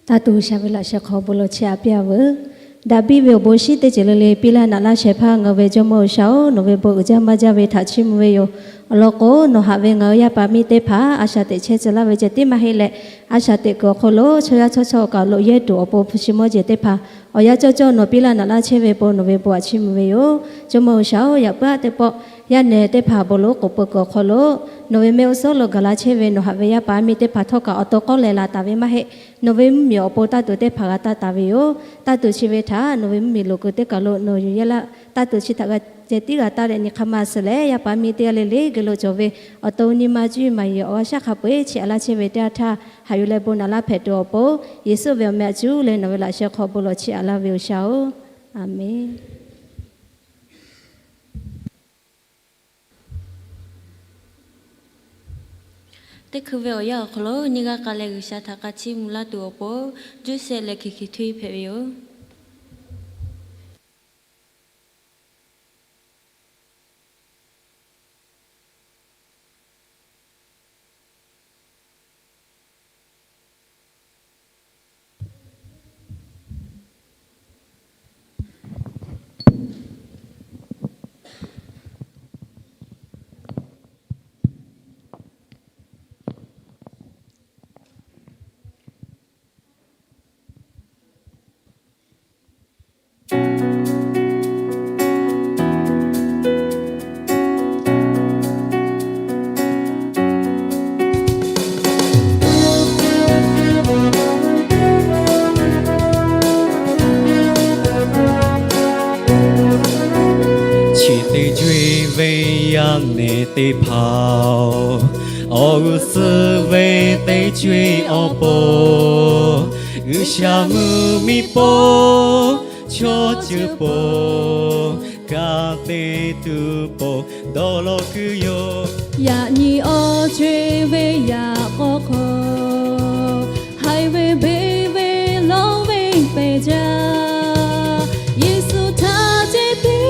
Taˇ tuˬ G'uiˬsha ve laꞈ sheh hk'aw bon lawˬ chiˇ aꞈ piˇ-a veuˬ. Daˍviˆ ve awˬ bon shinˉ teˇ ceuˬ le le piˇ laˇ naꞈ laˇ shehˍ hpaˇ ngaˬ hui ve Jawˇmawˇ G'uiˬsha-oˬ, nawˬ ve bon uiˍ jaˇ maˇ jaˇ ve htaꞈ chiˇ mvuh ve yoˬ. Awˬ lawn k'o, nawˬ haꞈ ve ngaˬ hui yaˇ paˍ miˇ teˇ hpaˍ a shaꞈ teꞈ chehˇ tcuh laˇ ve ceh tiˉ maˇ heˆ leh, a shaꞈ teꞈ kuiˬ awˬ hk'aw lo chaw yaˇ chawˇ chawˇ kaꞈ loꞈ yehˇ tuˬ awˬ pon hpu shi mawˇ jeˬ teˇ hpaˍ awˬ yanˇ cawˇ cawˇ nawˬ piˇ laˇ naꞈ laˇ chehˇ ve bon nawˬ ve bon aꞈ chiˇ mvuh ve yoˬ. Jawˇmawˇ G'uiˬsha-oˬ, yaꞈ puiˉ aˉ teˇ pawˆ yaˇ nehˬ teˇ hpaˍ bon lawˬ k'oˍ pui kuiˬ awˬ hk'aw lo nawˬ ve mehˆ g'uˇ suhˉ lo gaˬ la chehˇ ve nawˬ haꞈ ve yaˇ paˍ miˇ teˇ hpaˍ htawˇ kaꞈ awˬ to k'awˉ leh la taˍ ve maˇ heˆ. Nawˬ ve mvuhˇmiˬ awˬ pon taˇ tuˬ teˇ hpaˍ g'a taˇ taˍ ve yoˬ. Taˇ tuˬ chi ve htaꞈ nawˬ ve mvuhˇmiˬ loꞈ kuiˬ teˇ kaˬ lo nawˬ yuˬ yehˇ laˇ. Taˇ tuˬ chi htaꞈ g'a ceh tiˉ g'a taˇ leh nyi hk'aˇ maˇ suh leh, yaˇ paˍ miˇ teˇ g'aˇ le le geh lo cawˬ ve awˬ to nyi ma cuˇ maˍ yiˍ awˬ g'aˇ shaˉ hk'a peu-eˬ chiˇ aꞈ laˇ chehˇ ve teˇ g'aˇ htaˇ, haꞈ yuˬ leh bon naꞈ laˇ hpehꞈ tuˬ awˬ pon, Yeˍsuˆ ve awˬ meh aꞈ cuˇ leh nawˬ ve laꞈ sheh hk'aw bon lawˬ chiˇ aꞈ laˇ ve G'uiˬsha-oˬ, Aˍmenˬ. Teˇ hkui ve awˬ yanˇ awˬ hk'aw lo nyiˇ g'aˇ k'ai leh G'uiˬsha htaꞈ k'a chiˇ mvuh laˇ tuˬ awˬ pon, Joseph leh Hkiˬ Hkiˬ Htui hpehꞈ ve yoˬ. Chi teˇ co-e ve yaˇ nehˬ teˇ hpaˍ-oˬ, awˬ g'uˇ suhˍ ve teˇ co-e awˬ pon, G'uiˬsha mvuhˇmiˬ pon, chaw ceuˬ pon, kanˉ te tuˬ pon dawˇ law kuiˬ yoˬ. Yaꞈ nyi awˬ co-e ve yaꞈ k'aw hk'aw, haiˬ ve beˬ ve lawˇ ve pehˬ jaˇ. Yeˍsuˆ htaꞈ ceh tiˉ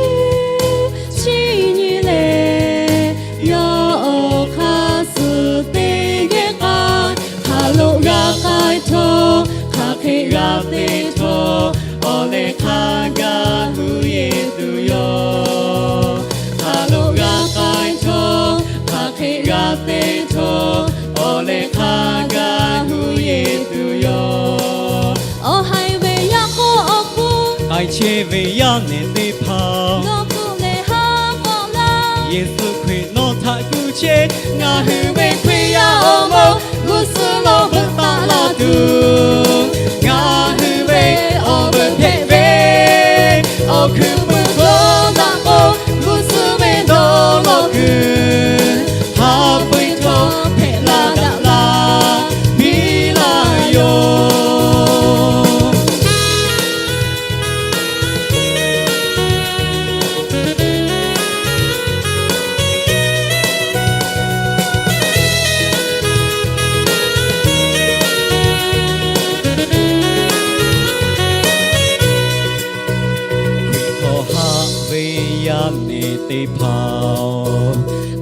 chiˇ nyi leh, yawˇ awˬ hk'aˇ suh teˇ geh k'ai, hk'aˬ lo g'a k'ai htawˇ, hk'aˬ hk'e g'a te htawˇ, awˬ leh hk'a gaˬ hui yeˬ tuˬ yoˬ. Hk'aˬ lo g'a k'ai htawˇ, hk'aˬ hk'e g'a te htawˇ, awˬ leh hk'a gaˬ hui yeˬ tuˬ yoˬ. Awˬ haiˬ ve yaˇ k'aw awˬ hk'oˆ k'ai chehˇ ve yaˇ nehˬ teˇ hpaˍ, nawˬ hpfuhˆ leh haˉ k'awꞈ laˇ. Yeˍsuˆ Hkriꞈ nawˬ htaꞈ kuˬ chehˇ, ngaˬ hui ve Hkriꞈ yaˇ awˬ moˍ g'uˇ suhˍ lo veuꞈ taˍ la tuˬ, ngaˬ hui ve awˬ veuꞈ hpehꞈ ve awˬ hkuiˉ puiˉ hkawˇ daꞈ k'o, g'uˇ suhˍ ve dawˇ law kuiˬ hk'a peu-eˬ htawˇ hpehꞈ la daꞈ la piˇ laˇ yoˬ. Hkriꞈ hk'aw haꞈ ve yaˇ nehˬ teˇ hpaˍ-oˬ,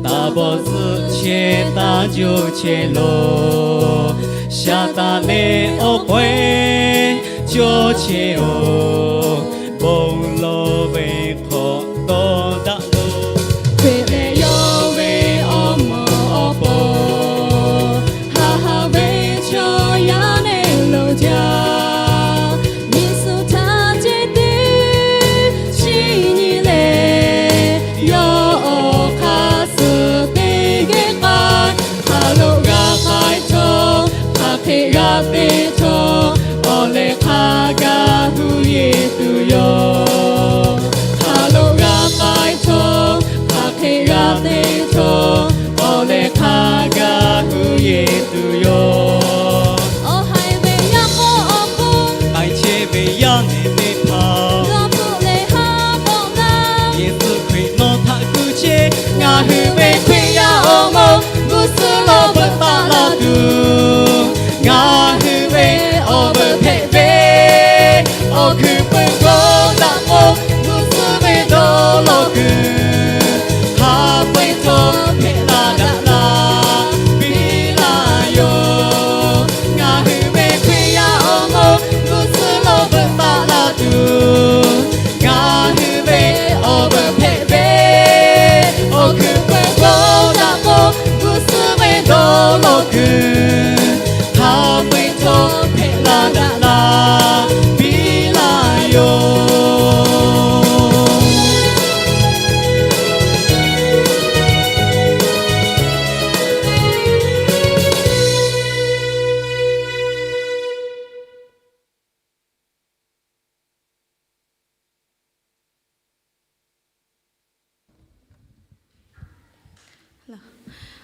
taˇ bawˆ zuhˆ chehˇ taˇ joˇ chehˇ loˬ. Saˍtanˍ leh awˬ k'awehˇ cawˇ chehˇ-oˬ, bon lawˬ ve hk'awꞈ dawˇ daꞈ loˬ. Hpehꞈ leh yawˇ ve awˬ moˍ awˬ pon, haꞈ haꞈ ve chaw yaˇ nehˬ loˍ jaˇ. Yeˍsuˆ htaꞈ ceh tiˉ chiˇ nyi leh, yawˇ awˬ hk'aˇ suh teˇ geh k'ai, hk'aˬ lo g'a k'ai htawˇ, hk'aˬ hk'e g'a te htawˇ, awˬ leh hk'a gaˬ hui yeˬ tuˬ yoˬ. Hk'aˬ lo g'a k'ai htawˇ, hk'aˬ hk'e g'a te htawˇ, awˬ leh hk'a gaˬ hui yeˬ tuˬ yoˬ. Awˬ haiˬ ve yaˇ k'aw awˬ hk'oˆ k'ai chehˇ ve yaˇ nehˬ teˇ hpaˍ, nawˬ hpfuhˆ leh haˉ k'awꞈ laˇ. Yeˍsuˆ Hkriꞈ nawˬ htaꞈ kuˬ chehˇ, ngaˬ hui ve Hkriꞈ yaˇ awˬ moˍ g'uˇ suhˍ lo veuꞈ taˍ la tuˬ, ngaˬ hui ve awˬ veuꞈ hpehꞈ ve awˬ hkuiˉ puiˉ hkawˇ daꞈ k'o, g'uˇ suhˍ ve dawˇ law kuiˬ hk'a peu-eˬ htawˇ hpehꞈ la daꞈ la piˇ laˇ yoˬ.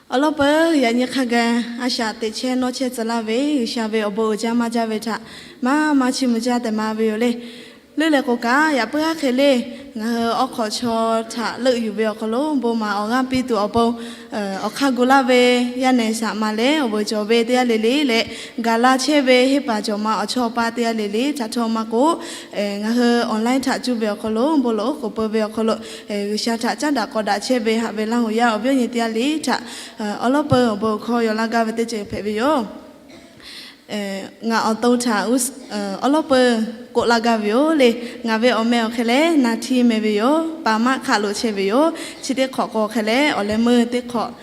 Awˬ lawn peuˬ, yaꞈ nyi hk'a gaˬ a shaꞈ teꞈ chehˇ nawˇ chehˇ tcuh laˇ ve G'uiˬsha ve awˬ bon uiˍ jaˇ maˇ jaˇ ve htaꞈ maˇ maˇ chiˇ mvuh jaˇ tehꞈ maˍ ve yoˬ le. Leuˉ leh k'o kaꞈ, yaꞈ puiˉ haˉ hk'e le, ngaˬ hui awˬ hk'awꞈ chaw htaꞈ leuˆ yuˬ ve awˬ hk'aw lo bon maˍ awˬ g'aˇ piˇ tuˬ awˬ pon, awˬ hk'aˇ gu laˇ ve yaˇ nehˬ shaꞈ ma leh awˬ veuˬ cawˬ ve teˇ g'aˇ le le leh, gaˬ la chehˇ ve henˇ paˍ cawˬ ma awˬ chawˇ awˬ paˇ teˇ g'aˇ le le htaꞈ htawˇ maˇ k'oˆ, ngaˬ hui online htaꞈ cuˇ ve awˬ hk'aw lo bon lawˬ oˉ k'oˍ peuˬ ve awˬ hk'aw lo, G'uiˬsha htaꞈ caˉ daꞈ k'awꞈ daꞈ chehˇ ve haꞈ ve Laˇ huˍ yaˇ awˬ viˉ awˬ nyi teˇ g'aˇ le htaꞈ awˬ lawn peuˬ awˬ bon hkawˇ yaw laˇ gaˇ ve teˇ ceuˬ hpehꞈ ve yoˬ. Ngaˬ awˬ to htaꞈ awˬ lawn peuˬ k'oˆ laˇ gaˇ ve yoˬ le. Ngaˬ ve awˬ meh awˬ hk'e leh Naˍhtiˇ meh ve yoˬ. Paˍ maˆ hk'aˆ lo chehˇ ve yoˬ. Chi teˇ hk'awꞈ k'o hk'e leh awˬ leh meuˇ teˇ hk'awꞈ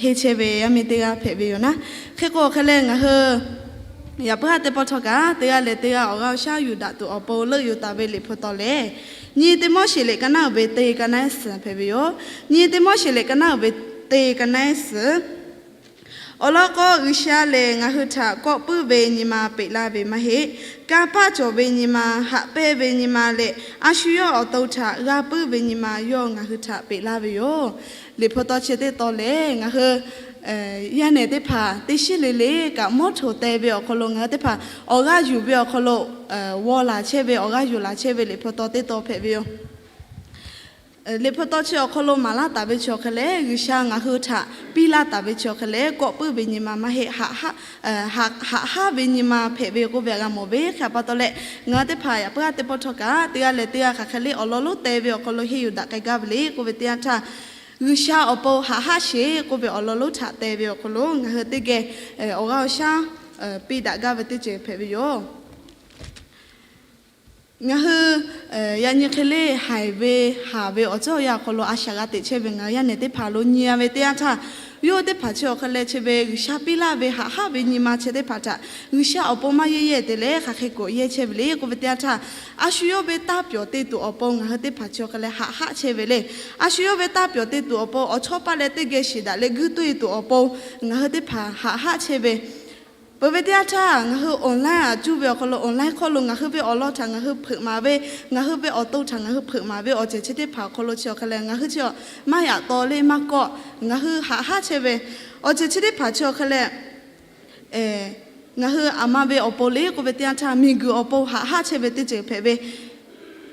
henˇ chehˇ ve yaˇ miˇ teˇ g'aˇ hpehꞈ ve yoˬ naˉ. Hk'e k'o hk'e leh ngaˬ hui yaꞈ puiˉ haˉ teˇ pawˆ htawˇ kaꞈ, teˇ g'aˇ leh teˇ g'aˇ awˬ g'aˇ awˬ shaˉ yuˬ daꞈ tuˬ awˬ pon leuˆ yuˬ taˍ ve Liꞈ hpu taw lehˬ, nyi Tiˆmoˉseˍ liꞈ ka naˉ uiˍ ve teˇ ka naˉ suhˍ hpehꞈ ve yoˬ. Nyi Tiˆmoˉseˍ liꞈ ka naˉ uiˍ ve teˇ ka naˉ suhˍ. Awˬ lawn k'o, G'uiˬsha lehˬ ngaˬ hui htaꞈ kawˆ puiˉ ve nyi ma peꞈ laˇ ve maˇ heˆ. Kanˇ paˆ cawˬ ve nyi ma, haꞈ pehnˇ ve nyi ma leh, a shu yawˇ awˬ to htaꞈ g'a puiˉ ve nyi ma yawˇ ngaˬ hui htaꞈ peꞈ laˇ ve yoˬ. Liꞈ hpu taw chi teˇ taw lehˬ, ngaˬ hui yaˇ nehˬ teˇ hpaˍ teˇ shiˉ le le kaꞈ mawˇ htoꞈ teh ve awˬ hk'aw lo ngaˬ hui teˇ hpaˍ awˬ g'aˇ yuˬ ve awˬ hk'aw lo g'aw laˬ chehˇ ve, awˬ g'aˇ yuˬ laˬ chehˇ ve Liꞈ hpu taw teˇ taw hpehꞈ ve yoˬ. Liꞈ hpu taw chi awˬ hk'aw lo maˍ laˇ taˍ ve chi awˬ hk'e leh, G'uiˬsha ngaˬ hui htaꞈ piˇ laˇ taˍ ve chi awˬ hk'e leh, kawˆ puiˉ ve nyi ma maˇ heˆ, haꞈ haˉ ve nyi ma hpehꞈ ve k'oˆ ve g'a mawˬ ve hk'e pa taw leh, ngaˬ hui teˇ hpaˍ yaꞈ puiˉ haˉ teˇ pawˆ htawˇ kaꞈ, teˇ g'aˇ leh teˇ g'aˇ hk'aˬ hk'e le awˬ lawn lonˉ teh ve awˬ hk'aw lo henˇ yuˬ daꞈ k'ai gaˇ ve le k'oˆ ve teˇ yanˇ htaˇ, G'uiˬsha awˬ pon haꞈ haˉ sheˍ k'oˆ ve awˬ lawn lonˉ htaꞈ teh ve awˬ hk'aw lo ngaˬ hui teˇ geh awˬ g'aˇ awˬ shaˉ piˇ daꞈ gaˇ ve teˇ ceuˬ hpehꞈ ve yoˬ. Ngaˬ hui yaꞈ nyi hk'e le haiˬ ve haˍ ve awˬ ceuˬ awˬ yanˇ awˬ hk'aw lo a shaꞈ g'a teꞈ chehˇ ve ngaˬ hui yaˇ nehˬ teˇ hpaˍ lo nyi a ve teˇ yanˇ htaˇ, yawˇ hui teˇ hpaˍ chi awˬ hk'e leh chi ve G'uiˬsha piˇ laˇ ve haꞈ haˉ ve nyi ma chi teˇ hpaˍ htaꞈ G'uiˬsha awˬ pon maˇ yehˇ yehˇ te leh hk'aˬ hk'e k'oꞈ yehˇ chehˇ ve le k'oˆ ve teˇ yanˇ htaˇ, a shu yawˇ ve taˇ pyawˬ te tuˬ awˬ pon ngaˬ hui teˇ hpaˍ chi awˬ hk'e leh haꞈ haˉ chehˇ ve le. A shu yawˇ ve taˇ pyawˬ te tuˬ awˬ pon awˬ chawˇ paˇ leh teˇ geh shiˍ daꞈ leh guiˇ tuˆ e tuˬ awˬ pon ngaˬ hui teˇ hpaˍ haꞈ haˉ chehˇ ve Peuˬ ve teˇ yanˇ htaˇ, ngaˬ hui online aꞈ cuˇ ve awˬ hk'aw lo, online hk'aw lo ngaˬ hui ve awˬ lawn htaꞈ ngaˬ hui hpeuꞈ maˍ ve, ngaˬ hui ve awˬ to htaꞈ ngaˬ hui hpeuꞈ maˍ ve awˬ ceuˬ chi teˇ hpaˍ awˬ hk'aw lo chi awˬ hk'e leh ngaˬ hui chi maˇ yaꞈ taw le maˇ kawˆ, ngaˬ hui haꞈ haˉ chehˇ ve awˬ ceuˬ chi teˇ hpaˍ chi awˬ hk'e leh, ngaˬ hui aˬ ma ve awˬ pon le k'oˆ ve teˇ yanˇ htaˇ, miˬguiˬ awˬ pon haꞈ haˉ chehˇ ve teˇ ceuˬ hpehꞈ ve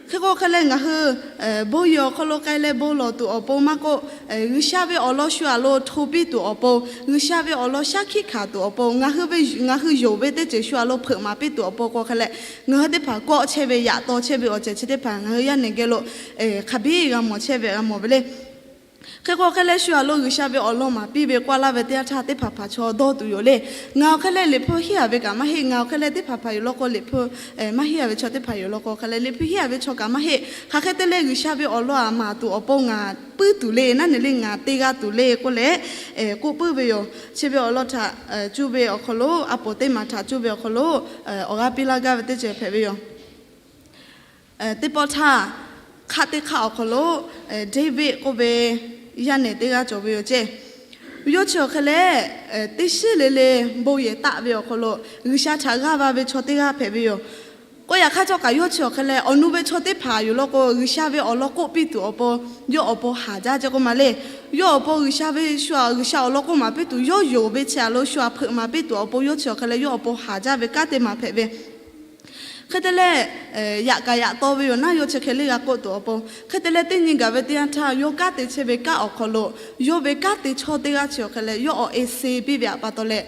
Hk'e k'o hk'e leh ngaˬ hui bon yehˬ awˬ hk'aw lo k'ai leh bon lawˬ tuˬ awˬ pon maˇ k'oˆ, G'uiˬsha ve awˬ lawn shu aꞈ lo hto piˇ tuˬ awˬ pon, G'uiˬsha ve awˬ lawn shaˉ hkiˆ hkanˍ tuˬ awˬ pon, ngaˬ hui ve, ngaˬ hui yonˍ ve teˇ ceuˬ shu aꞈ lo hpeuꞈ maˍ piˇ tuˬ awˬ pon k'o hk'e leh, ngaˬ hui teˇ hpaˍ kawˆ chehˇ ve, yaꞈ taw chehˇ ve awˬ ceuˬ chi teˇ hpaˍ ngaˬ hui yaˇ nehˬ geh lo hk'a biˇ g'a mawˬ chehˇ ve g'a mawˬ ve le. Hk'e k'o hk'e leh shu aꞈ lo G'uiˬsha ve awˬ lawn maˍ piˇ ve k'oˆ laˇ ve teˇ yanˇ htaˇ teˇ hpaˍ hpaˍ chaw dawˇ tuˬ yoˬ le. Ngaˬ awˬ hk'e leh Liꞈ hpu henˇ a ve kaꞈ maˇ heˆ, ngaˬ awˬ hk'e leh teˇ hpaˍ hpaˍ yoˬ lawn k'o Liꞈ hpu maˇ henˇ a ve chaw teˇ hpaˍ yoˬ lawn k'o hk'e leh Liꞈ hpu henˇ a ve chaw kaꞈ maˇ heˆ. Hk'aˬ hk'e te leh G'uiˬsha ve awˬ lawn aꞈ maˍ tuˬ awˬ pon ngaˬ puiˉ tuˬ le, naˉ ne le ngaˬ te g'a tuˬ le k'oˆ leh k'oˆ puiˉ ve yoˬ. Chi ve awˬ lawn htaꞈ cuˇ ve awˬ hk'aw lo, a poˍ teˇ maˍ htaꞈ cuˇ ve awˬ hk'aw lo awˬ g'aˇ piˇ laˇ gaˇ ve teˇ ceuˬ hpehꞈ ve yoˬ. Teˇ pawˆ htaˇ, hk'aˆ teˇ hk'aˆ awˬ hk'aw lo David k'oˆ ve yaˇ nehˬ teˇ g'aˇ cawˬ ve yoˬ ceˇ. Yawˇ chi awˬ hk'e leh, teˇ shiˉ le le bon yehˬ taˆ ve awˬ hk'aw lo G'uiˬsha htaꞈ g'aˇ va ve chaw teˇ g'aˇ hpehꞈ ve yoˬ. K'oˆ yaꞈ hk'aˇ htawˇ kaꞈ yawˇ chi awˬ hk'e leh awˬ nu ve chaw teˇ hpaˍ yoˬ lawn k'o, G'uiˬsha ve awˬ lawn k'oˆ piˇ tuˬ awˬ pon, yawˇ awˬ pon haˍ jaˇ ceˇ k'oˆ ma le. Yawˇ awˬ pon G'uiˬsha ve shu aꞈ, G'uiˬsha awˬ lawn k'oˆ maˍ piˇ tuˬ yawˇ yonˍ ve chi aꞈ lo shu aꞈ hpeuꞈ maˍ piˇ tuˬ awˬ pon yawˇ chi awˬ hk'e leh yawˇ awˬ pon haˍ jaˇ ve kanˉ te maˍ hpehꞈ ve Hk'e te leh, yaꞈ kaꞈ yaꞈ taw ve yoˬ naˉ, yawˇ chi hk'e le g'a k'oˆ tuˬ awˬ pon. Hk'e te leh teˇ nyi gaˬ ve teˇ yanˇ htaˇ, yawˇ kanˉ te chehˇ ve kanˉ awˬ hk'aw lo, yawˇ ve kanˉ te chaw teˇ g'aˇ chi awˬ hk'e leh yawˇ awˬ e se piˇ ve aꞈ pa taw leh,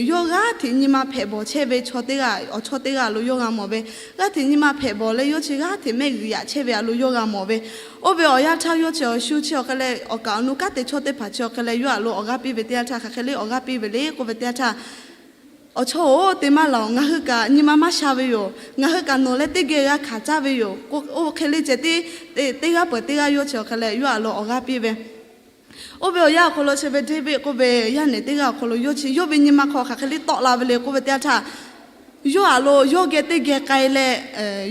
yawˇ g'aˇ hteꞈ nyi ma hpehꞈ bawˬ chehˇ ve chaw teˇ g'aˇ, awˬ chaw teˇ g'aˇ lo yawˇ g'a mawˬ ve, g'aˇ hteꞈ nyi ma hpehꞈ bawˬ leh yawˇ chi g'aˇ hteꞈ mehˆ g'uiˬ yaꞈ chehˇ ve aꞈ lo yawˇ g'a mawˬ ve. Oˇ ve awˬ yanˇ htaˇ yawˇ chi awˬ shu chi awˬ hk'e leh awˬ kaˍ awˬ nu kanˉ te chaw teˇ hpaˍ chi awˬ hk'e leh yawˇ aꞈ lo awˬ g'aˇ piˇ ve teˇ yanˇ htaˇ, hk'aˬ hk'e le awˬ g'aˇ piˇ ve le k'oˆ ve teˇ yanˇ htaˇ, Awˬ chawˇ-oˬ, te maˇ laˬ-oˬ. Ngaˬ hui kaꞈ nyi ma maˇ sha ve yoˬ. Ngaˬ hui kaꞈ nawˬ leh teˇ geh g'a hkanˍ caˇ ve yoˬ. Oˇ hk'e le ceh tiˉ, teˇ g'aˇ peuˬ teˇ g'aˇ yawˇ chi awˬ hk'e leh yawˇ aꞈ lo awˬ g'aˇ piˇ ve. Oˇ ve awˬ yanˇ awˬ hk'aw lo chi ve David k'oˆ ve yaˇ nehˬ teˇ g'aˇ awˬ hk'aw lo yawˇ chi yawˇ ve nyi ma hk'aw hk'aˬ hk'e le tawˆ la ve le k'oˆ ve teˇ yanˇ htaˇ, yawˇ aꞈ lo yawˇ geh teˇ geh k'ai leh,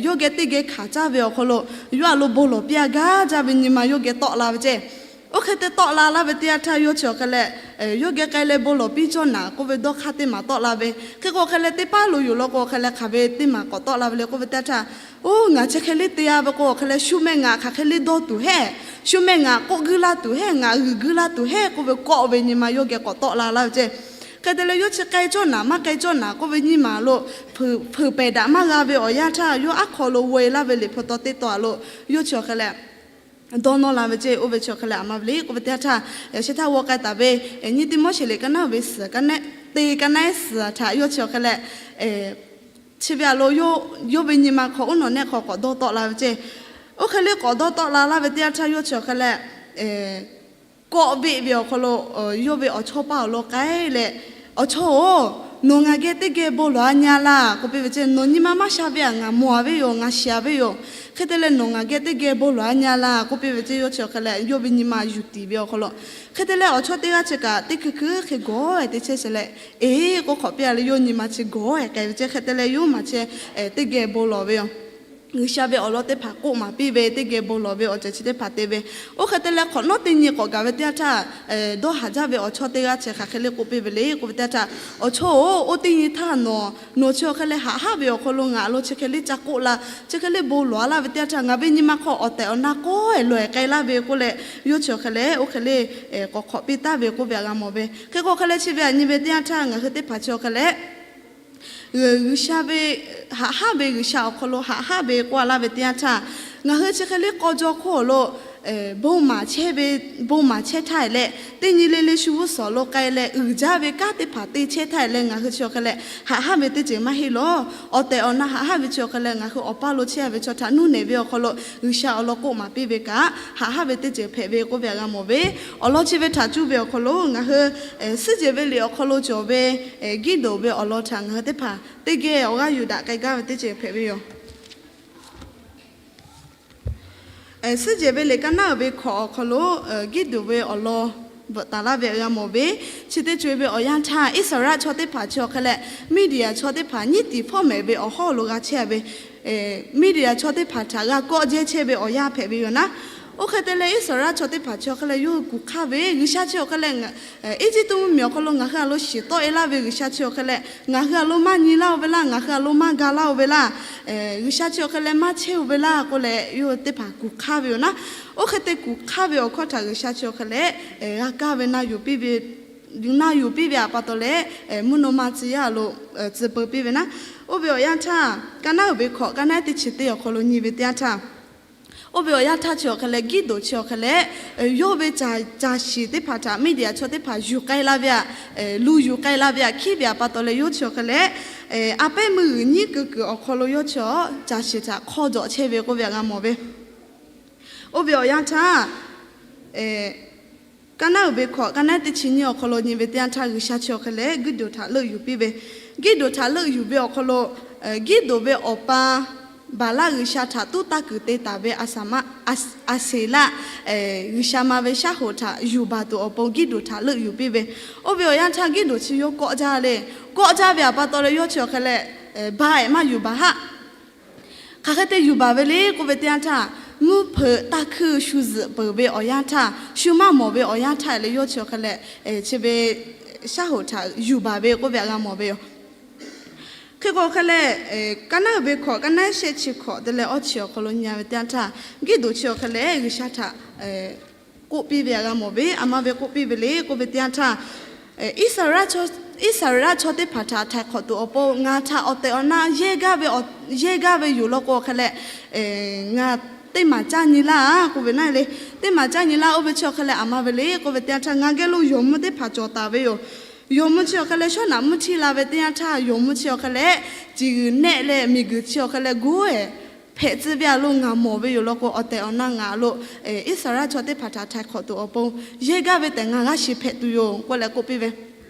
yawˇ geh teˇ geh hkanˍ caˇ ve awˬ hk'aw lo, yawˇ aꞈ lo bon lawˬ piˇ-a gaˇ jaˇ ve nyi ma yawˇ geh tawˆ la ve ceˇ. Oˇ hk'e te tawˆ la laˇ ve teˇ yanˇ htaˇ, yawˇ chi awˬ hk'e leh, yawˇ geh k'ai leh bon lawˬ piˇ cawˇ naˍ k'oˆ ve dawˇ hk'aˇ teˇ maˬ tawˆ la ve. Hk'e k'o awˬ hk'e leh teˇ paˉ lo yoˬ law k'o, awˬ hk'e leh hk'aˬ ve teˇ maˬ k'awꞈ tawˆ la ve le k'oˆ ve teˇ yanˇ htaˇ, oˇ ngaˬ chi hk'e le te-a ve k'o, awˬ hk'e leh shu meh ngaˬ hk'aˬ hk'e le dawˇ tuˬ heˆ, shu meh ngaˬ k'oˆ guiˇ laˇ tuˬ heˆ, ngaˬ g'uiˬ guiˇ laˇ tuˬ heˆ k'oˆ ve kawˆ ve nyi ma yawˇ geh k'awꞈ tawˆ la laˇ ve ceˇ. Hk'e te leh yawˇ chi k'ai cawˇ naˍ maˇ k'ai cawˇ naˍ k'oˆ ve nyi ma lo, fuiˍ pehˍ daꞈ maˇ g'a ve awˬ yanˇ htaˇ, yawˇ aˉ hk'aw lo g'aw e laˇ ve liꞈ hpu taw teˇ taw a lo, yawˇ chi awˬ hk'e leh dawˇ nawˇ la ve ceˇ. Oˇ ve chi awˬ hk'e leh a ma ve le k'oˆ ve teˇ yanˇ htaˇ, yaꞈ sheh htaˇ g'aw k'ai taˍ ve nyiˇ Tiˆmoˉseˍ liꞈ ka naˉ ve suhˍ ka naˉ te ka naˉ suhˍ htaꞈ yawˇ chi awˬ hk'e leh, chi ve a lo, yawˇ ve nyi ma hk'aw uˉ nawˬ nehˆ hk'aw k'awꞈ dawˇ tawˆ la ve ceˇ. Oˇ hk'e le k'awꞈ dawˇ tawˆ la laˇ ve teˇ yanˇ htaˇ, yawˇ chi awˬ hk'e leh kawˆ veˆ ve awˬ hk'aw lo, yawˇ ve awˬ chawˇ paˇ awˬ lawn k'ai leh, Awˬ chawˇ-oˬ, nawˬ ngaˬ geh teˇ geh bon lawˬ-a nya laˇ k'oˆ piˇ ve ceˇ. Nawˬ nyi ma maˇ sha ve htaꞈ ngaˬ mawˬ-a ve yoˬ, ngaˬ shiˍ-a ve yoˬ. Hk'e te leh nawˬ ngaˬ geh teˇ geh bon lawˬ-a nya laˇ k'oˆ piˇ ve ceˇ. Yawˇ chi awˬ hk'e leh yawˇ ve nyi ma yuˬ tiˍ ve awˬ hk'aw lo, hk'e te leh awˬ chawˇ teˇ g'aˇ chi kaꞈ teˇ hkui hkui hk'e gawˬ-e te chehˇ sheˍ leh, eˬ k'oˆ hk'awꞈ piˇ-a leh yawˇ nyi ma chi gawˬ-e k'ai ve ceˇ. Hk'e te leh yawˇ maˬ chi teˇ geh bon lawˬ ve yoˬ. G'uiˬsha ve awˬ lawn teˇ hpaˍ k'oˆ maˍ piˇ ve, teˇ geh bon lawˬ ve awˬ ceuˬ chi teˇ hpaˍ te ve. Oˇ hk'e te leh hk'awꞈ nawˉ teˇ nyi k'awꞈ gaˬ ve teˇ yanˇ htaˇ, dawˇ haˍ jaˇ ve awˬ chawˇ teˇ g'aˇ chi hk'aˬ hk'e le k'oˆ piˇ ve le k'oˆ ve teˇ yanˇ htaˇ, Awˬ chawˇ-oˬ, oˇ teˇ nyi htaˇ nawˬ, nawˬ chi awˬ hk'e leh haꞈ haˉ ve awˬ hk'aw lo ngaˬ lo chi hk'e le ca k'oˆ la, chi hk'e le bon lawˬ-a laˇ ve teˇ yanˇ htaˇ, ngaˬ ve nyi ma hk'aw awˬ tehˬ awˬ na kawˆ-e lawˬ-e k'ai laˇ ve k'oˆ leh, yawˇ chi awˬ hk'e leh oˇ hk'e le k'awꞈ hk'awꞈ piˇ taˍ ve k'oˆ ve htaꞈ g'a mawˬ ve. Hk'e k'o hk'e leh chi ve htaꞈ nyi ve teˇ yanˇ htaˇ, ngaˬ hui teˇ hpaˍ chi awˬ hk'e leh G'uiˬsha ve, haꞈ haˉ ve G'uiˬsha awˬ hk'aw lo haꞈ haˉ ve k'oˆ-a laˇ ve teˇ yanˇ htaˇ, ngaˬ hui chi hk'e le k'aw jaw hk'oˆ awˬ lo bon maˍ chehˇ ve, bon maˍ chehˇ htaˇ e leh, teˇ nyi le le shu g'uˇ suhˍ awˬ lo k'ai leh uiˍ jaˇ ve kanˉ teˇ hpaˍ te chehˇ htaˇ e leh, ngaˬ hui chi awˬ hk'e leh haꞈ haˉ ve teˇ ceuˬ maˇ heˆ lawˬ. Awˬ tehˬ awˬ na haꞈ haˉ ve chi awˬ hk'e leh ngaˬ hui awˬ paˇ lo chehˇ-a ve chaw htaꞈ nuˇ nehˬ ve awˬ hk'aw lo G'uiˬsha awˬ lawn k'oˆ maˍ piˇ ve kaꞈ, haꞈ haˉ ve teˇ ceuˬ hpehꞈ ve k'oˆ ve htaꞈ g'a mawˬ ve. Awˬ lawn chi ve htaꞈ cuˇ ve awˬ hk'aw lo ngaˬ hui Suhˉ jehˬ ve liꞈ awˬ hk'aw lo cawˬ ve Giˇdonˍ ve awˬ lawn htaꞈ ngaˬ hui teˇ hpaˍ teˇ geh awˬ g'aˇ yuˬ daꞈ k'ai gaˇ ve teˇ ceuˬ hpehꞈ ve yoˬ. Suhˉ jehˬ ve liꞈ ka naˉ uiˍ ve hkawꞈ awˬ hk'aw lo Giˇdonˍ ve awˬ lawn bvuhꞈ taˍ laˇ ve htaꞈ g'a mawˬ ve. Chi teˇ co e ve awˬ yanˇ htaˇ, Iˉsaˍreˍlaˆ chaw teˇ hpaˍ chi awˬ hk'e leh Miˇdiˍyaˍ chaw teˇ hpaˍ nyiˉ tiˍ hpawˇ mehˍ ve awˬ hawˉ lo g'a chehˇ ve, Miˇdiˍyaˍ chaw teˇ hpaˍ htaꞈ g'a kawˆ jehˇ chehˇ ve awˬ yanˇ hpehꞈ ve yoˬ naˉ. Oˇ hk'e te leh Iˉsaˍreˍlaˆ chaw teˇ hpaˍ chi awˬ hk'e leh yawˇ hui kuˬ hk'aˇ ve G'uiˬsha chi awˬ hk'e leh, Eˇjiˇtuꞈ mvuhˇmiˬ awˬ hk'aw lo ngaˬ hui a lo shiˍ tawˆ e laˇ ve G'uiˬsha chi awˬ hk'e leh ngaˬ hui a lo maˇ nyi laˇ-oˬ ve laˇ, ngaˬ hui a lo maˇ ga laˇ-oˬ ve laˇ, G'uiˬsha chi awˬ hk'e leh maˇ chehˇ-oˬ ve laˇ k'oˆ leh yawˇ hui teˇ hpaˍ kuˬ hk'aˇ ve yoˬ naˉ. Oˇ hk'e te kuˬ hk'aˇ ve awˬ hkawˇ htaꞈ G'uiˬsha chi awˬ hk'e leh g'a kaˇ ve na yuˬ piˇ ve, na yuˬ piˇ ve htaꞈ pa taw leh, mvuhˇ naw ma tcuh yaˇ lo tcuh peu piˇ ve naˉ. Oˇ ve awˬ yanˇ htaˇ, ka naˉ uiˍ ve hkawꞈ ka naˉ teˇ chi teˇ awˬ hk'aw lo nyi ve teˇ yanˇ htaˇ, oˇ ve awˬ yanˇ htaˇ chi awˬ hk'e leh Giˇdonˍ chi awˬ hk'e leh, yawˇ ve caˬ shiˍ teˇ hpaˍ htaꞈ Miˇdiˍyaˍ chaw teˇ hpaˍ yuˬ k'ai la ve htaꞈ, luˬ yuˬ k'ai la ve htaꞈ hkiˉ ve htaꞈ pa taw leh yawˇ chi awˬ hk'e leh, a pehˉ meuˇ g'uiˬ nyiˉ keu kuiˬ awˬ hk'aw lo yawˇ chi awˬ caˬ shiˍ htaꞈ hk'aw jawꞈ chehˇ ve k'oˆ ve htaꞈ g'a mawˬ ve. Oˇ ve awˬ yanˇ htaˇ, ka naˉ uiˍ ve hkawꞈ ka naˉ teˇ chi nyiˇ awˬ hk'aw lo nyi ve teˇ yanˇ htaˇ G'uiˬsha chi awˬ hk'e leh Giˇdonˍ htaꞈ leuˆ yuˬ piˇ ve. Giˇdonˍ htaꞈ leuˆ yuˬ ve awˬ hk'aw lo, Giˇdonˍ ve awˬ pa Baˍlaˆ g'uiˬsha htaꞈ tuˉ taˇ kuiˬ te taˍ ve Aˍseˍlaˆ, G'uiˬsha ma ve shaˉ hoꞈ htaꞈ yuˬ baˬ tuˬ awˬ pon Giˇdonˍ htaꞈ leuˆ yuˬ piˇ ve. Oˇ ve awˬ yanˇ htaˇ Giˇdonˍ chi yawˇ kawˆ jaˇ le. Kawˆ jaˇ ve htaꞈ pa taw leh yawˇ chi awˬ hk'e leh, ba ehˍ maˇ yuˬ baˬ haˆ. Hk'aˬ hk'e te yuˬ baˬ ve le k'oˆ ve teˇ yanˇ htaˇ, mvuhˇ hpeuꞈ taˇ hkuiˇ shu zuhꞈ peuˬ ve awˬ yanˇ htaˇ, shu maˇ mawˬ ve awˬ yanˇ htaˇ leh yawˇ chi awˬ hk'e leh, chi ve shaˉ hoꞈ htaꞈ yuˬ baˬ ve k'oˆ ve htaꞈ g'a mawˬ ve yoˬ. Hk'e k'o hk'e leh, ka naˉ uiˍ ve hkawꞈ ka naˉ shehˆ chi hkawꞈ te leh awˇ chi awˬ hk'aw lo nyi ve teˇ yanˇ htaˇ, Giˇdonˍ chi awˬ hk'e leh G'uiˬsha htaꞈ k'oˆ piˇ ve htaꞈ g'a mawˬ ve. A ma ve k'oˆ piˇ ve le k'oˆ ve teˇ yanˇ htaˇ, Iˉsaˍreˍlaˆ chaw teˇ hpaˍ htaꞈ htaiˍ hk'awꞈ tuˬ awˬ pon ngaˬ htaꞈ awˬ tehˬ awˬ na yehˇ gaˇ ve, yehˇ gaˇ ve yoˬ law k'o awˬ hk'e leh, ngaˬ teˇ maˬ caˇ nyi laˇ k'oˆ ve naˉ le. Teˇ maˬ caˇ nyi laˇ. Oˇ ve chi awˬ hk'e leh a ma ve le k'oˆ ve teˇ yanˇ htaˇ, ngaˬ geh lo yawˬ mvuhˇ teˇ hpaˍ cawˬ taˍ ve yoˬ. Yawˬ mvuhˇ chi awˬ hk'e leh shawˉ naꞈ mvuhˇ htiˇ la ve teˇ yanˇ htaˇ, yawˬ mvuhˇ chi awˬ hk'e leh ciˬ g'uiˬ nehˆ leh miˬ guiˬ chi awˬ hk'e leh goˉ ehˍ hpehꞈ tcuh ve htaꞈ lo ngaˬ mawˬ ve yoˬ law k'o, awˬ tehˬ awˬ na ngaˬ lo Iˉsaˍreˍlaˆ chaw teˇ hpaˍ htaꞈ htaiˍ hk'awꞈ tuˬ awˬ pon yehˇ gaˇ ve tehꞈ ngaˬ g'a shiˍ hpehꞈ tuˬ yoˬ k'oˆ leh k'oˆ piˇ ve.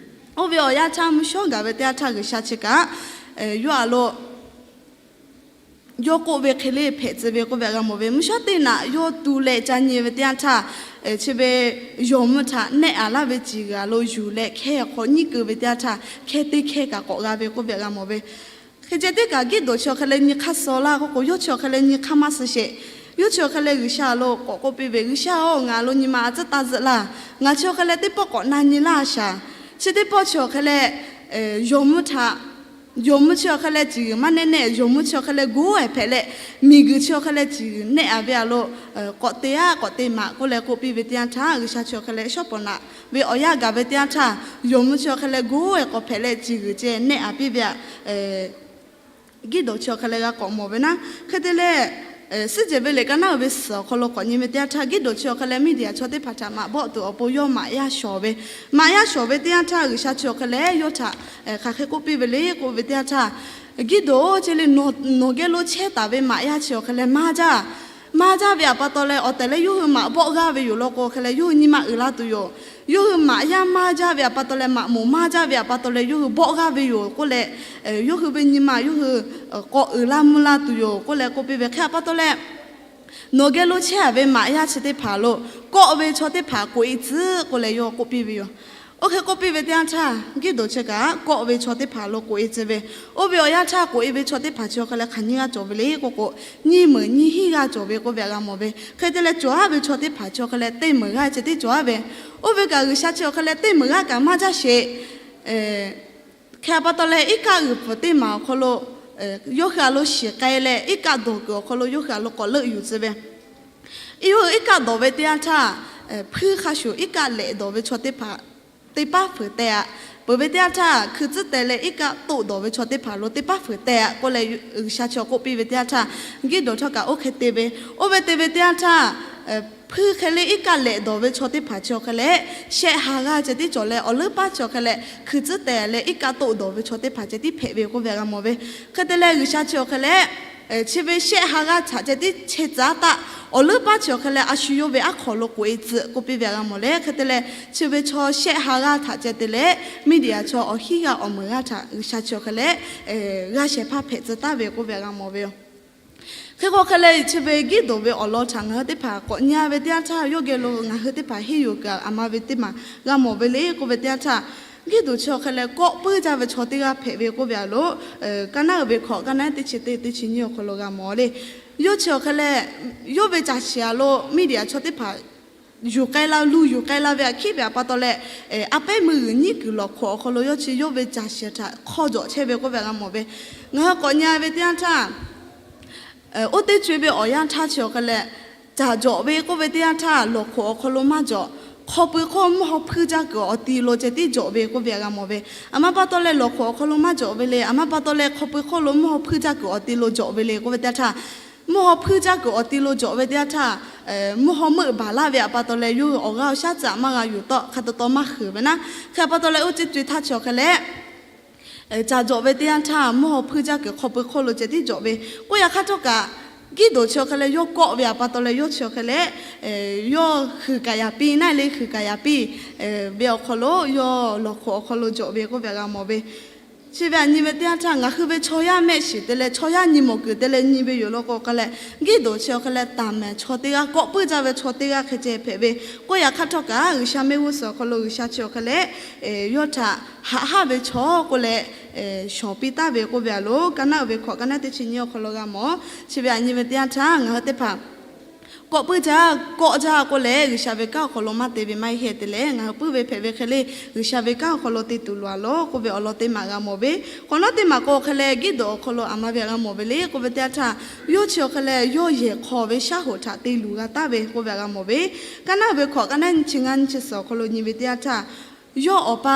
Oˇ ve awˬ yanˇ htaˇ mvuhˇ shawˉ gaˬ ve teˇ yanˇ htaˇ G'uiˬsha chi kaꞈ yawˇ a lo yawˇ k'oˆ ve hk'e le hpehꞈ tcuh ve k'oˆ ve htaꞈ g'a mawˬ ve. Mvuhˇ shawˉ teˇ naꞈ yawˇ tu leh ca nyi ve teˇ yanˇ htaˇ, chi ve yawˬ mvuhˇ htaꞈ nehˆ a laˇ ve ciˬ g'uiˬ a lo yuˬ leh hkehˇ hk'awꞈ nyiˉ keu ve teˇ yanˇ htaˇ, hkehˇ teˇ hkehˇ kaꞈ k'awꞈ g'a ve k'oˆ ve htaꞈ g'a mawˬ ve. Hk'e ceh teˇ kaꞈ Giˇdonˍ chi awˬ hk'e leh nyi hk'aˇ suh laˇ k'oˆ k'o, yawˇ chi awˬ hk'e leh nyi hk'aˇ maˇ suh sheˍ. Yawˇ chi awˬ hk'e leh G'uiˬsha lo k'awꞈ k'oˆ piˇ ve, G'uiˬsha-oˬ, ngaˬ lo nyi ma a tcuhˉ taˇ zuhˆ laˇ. Ngaˬ chi awˬ hk'e leh teˇ pawˆ k'awꞈ na nyi laˇ shaˍ. Chi teˇ pawˆ chi awˬ hk'e leh, yawˬ mvuhˇ htaꞈ, yawˬ mvuhˇ chi awˬ hk'e leh ciˬ g'uiˬ maˇ nehˆ nehˆ, yawˬ mvuhˇ chi awˬ hk'e leh goˉ ehˍ hpehꞈ leh, miˬguiˬ chi awˬ hk'e leh ciˬ g'uiˬ nehˆ a ve a lo, k'awꞈ te aˉ k'awꞈ te maꞈ k'oˆ leh k'oˆ piˇ ve teˇ yanˇ htaˇ, G'uiˬsha chi awˬ hk'e leh shawˉ pawˍ naꞈ ve awˬ yanˇ gaˬ ve teˇ yanˇ htaˇ, yawˬ mvuhˇ chi awˬ hk'e leh goˉ ehˍ k'awꞈ hpehꞈ leh ciˬ g'uiˬ ceh nehˆ a piˇ ve aꞈ Giˇdoˍ chi awˬ hk'e leh g'a k'awꞈ mawˬ ve naˉ. Hk'e te leh, suhˉ jehˬ ve liꞈ ka naˉ uiˍ ve suhˍ awˬ hk'aw lo k'awꞈ nyi ve teˇ yanˇ htaˇ, Giˇdoˍ chi awˬ hk'e leh Miˇdiˍaˍ chaw teˇ hpaˍ htaꞈ maꞈ bawˆ tuˬ awˬ pon yawˇ maꞈ yaˇ shawˍ ve, maꞈ yaˇ shawˍ ve teˇ yanˇ htaˇ, G'uiˬsha chi awˬ hk'e leh yawˇ htaꞈ hk'aˬ hk'e k'oˆ piˇ ve le k'oˆ ve teˇ yanˇ htaˇ, Giˇdoˍ-oˬ, chi le nawˬ geh lo chehˇ taˍ ve maꞈ yaˇ chi awˬ hk'e leh maˇ jaˇ. Maˇ jaˇ ve aꞈ pa taw leh awˬ tehˬ leh yawˇ hui maꞈ bawˆ g'aˇ ve yoˬ law k'o, hk'e leh yawˇ hui nyi ma uiˍ la tuˬ yoˬ. Yawˇ hui maꞈ yaˇ maˇ jaˇ ve aꞈ pa taw leh, maꞈ moˍ maˇ jaˇ ve aꞈ pa taw leh yawˇ hui bawˆ g'aˇ ve yoˬ k'oˆ leh, yawˇ hui ve nyi ma yawˇ hui k'awꞈ uiˍ la mvuh la tuˬ yoˬ k'oˆ leh k'oˆ piˇ ve hk'e aꞈ pa taw leh, nawˬ geh lo chehˇ a ve maꞈ yaˇ chi teˇ hpaˍ lo kawˆ ve chaw teˇ hpaˍ k'oꞈ-e tcuhˉ k'oˆ leh yawˇ k'oˆ piˇ ve yoˬ. Oˇ hk'e k'oˆ piˇ ve teˇ yanˇ htaˇ, Giˇdoˍ chi kaꞈ kawˆ ve chaw teˇ hpaˍ lo k'oꞈ-e tcuhˉ ve. Oˇ ve awˬ yanˇ htaˇ k'oꞈ-e ve chaw teˇ hpaˍ chi awˬ hk'e leh hk'aˬ nyiˇ g'aˇ cawˬ ve le k'oˆ k'o, nyiˇ meunˍ nyiˇ hinˉ g'aˇ cawˬ ve k'oˆ ve htaꞈ g'a mawˬ ve. Hk'e te leh cawˬ aˉ ve chaw teˇ hpaˍ chi awˬ hk'e leh teˇ meunˍ g'aˇ ceh tiˉ cawˬ aˉ ve. Oˇ ve kaꞈ G'uiˬsha chi awˬ hk'e leh teˇ meunˍ g'aˇ kaꞈ maˇ jaˇ sheˍ. Hk'e aꞈ pa taw leh iˉ kaˆ g'uiˬ pfuhˍ teˇ maˬ awˬ hk'aw lo yawˇ hui a lo shiˍ k'ai leh, iˉ kaˆ dawˬ kuiˬ awˬ hk'aw lo yawˇ hui a lo k'awꞈ leuˆ yuˬ tcuhˉ ve. Yawˇ hui iˉ kaˆ dawˬ ve teˇ yanˇ htaˇ, hpuiˇ hk'a shuˍ iˉ kaˆ lehꞈ dawˬ ve chaw teˇ hpaˍ teˇ paˉ fuiˍ teh aꞈ, peuˬ ve teˇ yanˇ htaˇ hkui tcuhˉ teh leh iˉ kaˆ toˆ dawˬ ve chaw teˇ hpaˍ lo teˇ paˉ fuiˍ teh aꞈ k'oˆ leh G'uiˬsha chi awˬ k'oˆ piˇ ve teˇ yanˇ htaˇ, Giˇdoˍ htawˇ kaꞈ oˇ hk'e te ve. Oˇ ve te ve teˇ yanˇ htaˇ, hpuiˇ hk'e le iˉ kaˆ lehꞈ dawˬ ve chaw teˇ hpaˍ chi awˬ hk'e leh shehˆ ha g'aˇ ceh tiˉ cawˬ leh, awˬ leuˉ paˉ chi awˬ hk'e leh hkui tcuhˉ teh leh iˉ kaˆ toˆ dawˬ ve chaw teˇ hpaˍ ceh tiˉ hpehꞈ ve k'oˆ ve g'a mawˬ ve. Hk'e te leh G'uiˬsha chi awˬ hk'e leh chi ve shehˆ ha g'aˇ htaꞈ ceh tiˉ chehˇ tcuhˉ taˆ. Awˬ leuˉ paˉ chi awˬ hk'e leh a shu yawˇ ve aˉ hk'aw lo k'oꞈ-e tcuhˉ k'oˆ piˇ ve g'a mawˬ le. Hk'e te leh chi ve chaw shehˆ ha g'aˇ htaꞈ ceh te leh Miˇdiˍaˍ chaw awˬ hinˉ g'aˇ awˬ meunˍ g'aˇ htaꞈ G'uiˬsha chi awˬ hk'e leh g'a shehˍ hpaˇ hpehꞈ tcuh taˍ ve k'oˆ ve g'a mawˬ ve yoˬ. Hk'e k'o hk'e leh chi ve Giˇdoˍ ve awˬ lawn htaꞈ ngaˬ hui teˇ hpaˍ k'awꞈ nyi ve teˇ yanˇ htaˇ, yawˇ geh lo ngaˬ hui teˇ hpaˍ henˇ yuˬ kaꞈ aˬ ma ve teˇ maˬ g'a mawˬ ve le k'oˆ ve teˇ yanˇ htaˇ, Giˇdoˍ chi awˬ hk'e leh kawˆ puiˉ jaˇ ve chaw teˇ g'aˇ hpehꞈ ve k'oˆ ve aˬ lo, ka naˉ uiˍ ve hkawꞈ ka naˉ teˇ chi teˇ teˇ chi nyiˇ awˬ hk'aw lo g'a mawˬ le. Yawˇ chi awˬ hk'e leh yawˇ ve caˬ shiˍ aˬ lo Miˇdiˍaˍ chaw teˇ hpaˍ yuˬ k'ai la, lu yuˬ k'ai la ve aꞈ hkiˉ ve aꞈ pa taw leh, a pehˉ meuˇ g'uiˬ nyiˉ kuiˬ lawˬ hk'oꞈ awˬ hk'aw lo yawˇ chi yawˇ ve caˬ shiˍ htaꞈ hk'aw jawꞈ chehˇ ve k'oˆ ve g'a mawˬ ve. Ngaˬ hui k'awꞈ nyi ve teˇ yanˇ htaˇ, oˇ teˇ co e ve awˬ yanˇ htaˇ chi awˬ hk'e leh, caˬ jawꞈ ve k'oˆ ve teˇ yanˇ htaˇ lawˬ hk'oꞈ awˬ hk'aw lo maˇ jawꞈ. Hk'aw pui hk'oˆ mvuhˇ haw hpuiˇ jaˇ kuiˬ awˬ ti lo ceh tiˉ jawꞈ ve k'oˆ ve g'a mawˬ ve. Aˬ ma pa taw leh lawˬ hk'oꞈ awˬ hk'aw lo maˇ jawꞈ ve le. Aˬ ma pa taw leh hk'aw pui hk'oˆ lo mvuhˇ haw hpuiˇ jaˇ kuiˬ awˬ ti lo jawꞈ ve le k'oˆ ve teˇ yanˇ htaˇ, mvuhˇ haw hpuiˇ jaˇ kuiˬ awˬ ti lo jawꞈ ve teˇ yanˇ htaˇ, mvuhˇ haw meuˆ baˬ laˇ ve aꞈ pa taw leh yawˇ hui awˬ g'aˇ awˬ shaˉ tcuh aꞈ maˇ g'a yuˬ tawˆ hk'a taw taw maˇ huiˍ ve naˉ. Hk'e aꞈ pa taw leh oˇ teˇ co e htaˇ chi awˬ hk'e leh caˬ jawꞈ ve teˇ yanˇ htaˇ mvuhˇ haw hpuiˇ jaˇ kuiˬ hk'aw pui hk'oˆ lo ceh tiˉ jawꞈ ve. K'oˆ yaꞈ hk'aˇ htawˇ kaꞈ, Giˇdoˍ chi awˬ hk'e leh yawˇ kawˆ ve aꞈ pa taw leh yawˇ chi awˬ hk'e leh, yawˇ huiˍ kaꞈ yaꞈ piˇ naˉ le, huiˍ kaꞈ yaꞈ piˇ ve awˬ hk'aw lo yawˇ lawˬ hk'oꞈ awˬ hk'aw lo jawꞈ ve k'oˆ ve g'a mawˬ ve. Chi ve aꞈ nyi ve teˇ yanˇ htaˇ ngaˬ hui ve chaw yaˇ mehˆ shiˍ te leh chaw yaˇ nyi mawˬ kuiˬ te leh nyi ve yoˬ law k'o hk'e leh, Giˇdoˍ chi awˬ hk'e leh taˍ mehˍ chaw teˇ g'aˇ, kawˆ puiˉ jaˇ ve chaw teˇ g'aˇ hk'e ceh hpehꞈ ve. K'oˆ yaꞈ hk'aˇ htawˇ kaꞈ G'uiˬsha mehˆ g'uˇ suhˍ awˬ hk'aw lo G'uiˬsha chi awˬ hk'e leh yawˇ htaꞈ haꞈ haˉ ve chaw k'oˆ leh shawˍ piˇ taˍ ve k'oˆ ve aˬ lo, ka naˉ uiˍ ve hkawꞈ ka naˉ teˇ chi nyiˇ awˬ hk'aw lo g'a mawˬ. Chi ve aꞈ nyi ve teˇ yanˇ htaˇ ngaˬ hui teˇ hpaˍ kawˆ puiˉ jaˇ, kawˆ jaˇ k'oˆ leh G'uiˬsha ve kanˉ awˬ hk'aw lo maˇ te ve maˇ heˆ te leh, ngaˬ hui puiˉ ve hpehꞈ ve hk'e le, G'uiˬsha ve kanˉ awˬ hk'aw lo te tuˬ loˬ aˬ lo k'oˆ ve awˬ lawn teˇ maˬ g'a mawˬ ve. Hk'awꞈ nawˉ teˇ maˬ k'o hk'e leh Giˇdoˍ awˬ hk'aw lo aˬ ma ve g'a mawˬ ve le k'oˆ ve teˇ yanˇ htaˇ, yawˇ chi awˬ hk'e leh yawˇ yehˬ hk'aw ve shaˉ hoꞈ htaꞈ te luˬ g'a taˍ ve k'oˆ ve g'a mawˬ ve. Ka naˉ uiˍ ve hkawꞈ ka naˉ nyiˇ chi ngaˇ nyiˇ chi suhˍ awˬ hk'aw lo nyi ve teˇ yanˇ htaˇ, yawˇ awˬ pa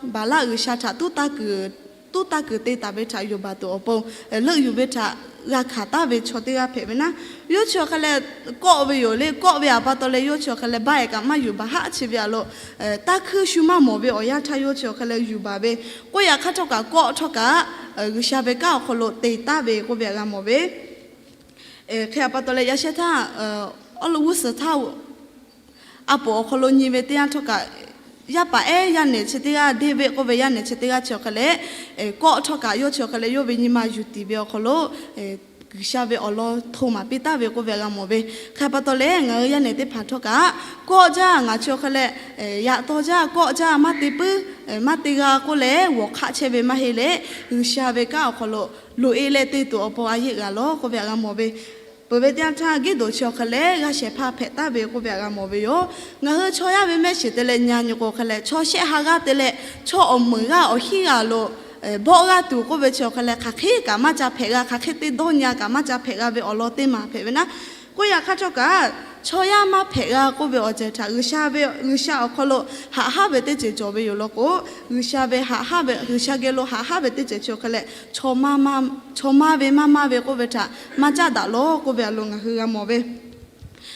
Baˍlaˆ g'uiˬsha htaꞈ tuˉ taˇ kuiˬ te taˍ ve htaꞈ yuˬ baˬ tuˬ awˬ pon leuˆ yuˬ ve htaꞈ g'a hkanˍ taˍ ve chaw teˇ g'aˇ hpehꞈ ve naˉ. Yawˇ chi awˬ hk'e leh kawˆ ve yoˬ le, kawˆ ve aꞈ pa taw leh yawˇ chi awˬ hk'e leh baˆ ehˍ kaꞈ maˇ yuˬ baˬ haˆ chi ve aˬ lo, taˇ hkuiˇ shu maˇ mawˬ ve awˬ yanˇ htaˇ yawˇ chi awˬ hk'e leh yuˬ baˬ ve. K'oˆ yaꞈ hk'aˇ htawˇ kaꞈ kawˆ htawˇ kaꞈ G'uiˬsha ve kanˉ awˬ hk'aw lo te taˍ ve k'oˆ ve htaꞈ g'a mawˬ ve. Hk'e aꞈ pa taw leh yaꞈ sheh htaˇ, awˬ lo g'uˇ suhˍ htaˇ a poˍ awˬ hk'aw lo nyi ve teˇ yanˇ htawˇ kaꞈ, yaˇ paˍ ehˉ yaˇ nehˬ chi teˇ g'aˇ, Deˇviˆ k'oˆ ve yaˇ nehˬ chi teˇ g'aˇ chi awˬ hk'e leh, kawˆ htawˇ kaꞈ yawˇ chi awˬ hk'e leh yawˇ ve nyi ma yuˬ tiˍ ve awˬ hk'aw lo G'uiˬsha ve awˬ lawn hto maˍ piˇ taˍ ve k'oˆ ve g'a mawˬ ve. Hk'e aꞈ pa taw leh ngaˬ hui yaˇ nehˬ teˇ hpaˍ htawˇ kaꞈ, kawˆ jaˇ, ngaˬ chi awˬ hk'e leh yaꞈ taw jaˇ, kawˆ jaˇ, maˇ te puiˉ maˇ te g'a k'oˆ leh g'awˬ hk'aˆ chehˇ ve maˇ heˆ leh, G'uiˬsha ve kanˉ awˬ hk'aw lo loꞈ e leh te tuˬ awˬ pon a yeˆ g'a lawˬ k'oˆ ve htaꞈ g'a mawˬ ve. Peuˬ ve teˇ yanˇ htaˇ, Giˇdoˍ chi awˬ hk'aw leh g'aˇ shehˍ hpaˇ hpehꞈ taˍ ve k'oˆ ve htaꞈ g'a mawˬ ve yoˬ. Ngaˬ hui chaw yaˇ ve mehˆ shiˍ te leh nyi k'o hk'aw leh, chaw shehˆ ha g'aˇ te leh chaw awˬ meunˍ g'aˇ awˬ hinˉ g'aˇ lo bawˆ g'aˇ tuˬ k'oˆ ve chi awˬ hk'aw leh, hk'aˬ hk'e kaꞈ maˇ ca hpehꞈ g'a, hk'aˬ hk'e te dawˇ nyi a kaꞈ maˇ ca hpehꞈ g'a ve awˬ lawn teˇ maˬ hpehꞈ ve naˆ. K'oˆ yaꞈ hk'aˇ htawˇ kaꞈ, chaw yaˇ maˇ hpehꞈ g'a k'oˆ ve awˬ ceuˬ htaꞈ G'uiˬsha ve, G'uiˬsha awˬ hk'aw lo haꞈ haˉ ve teˇ ceuˬ cawˬ ve yoˬ law k'o, G'uiˬsha ve haꞈ haˉ ve, G'uiˬsha geh lo haꞈ haˉ ve teˇ ceuˬ chi awˬ hk'aw leh, chaw maˇ maˇ ve maˇ maˇ ve k'oˆ ve htaꞈ maˇ caˉ daꞈ lawˬ k'oˆ ve awˬ lawn ngaˬ hui g'a mawˬ ve.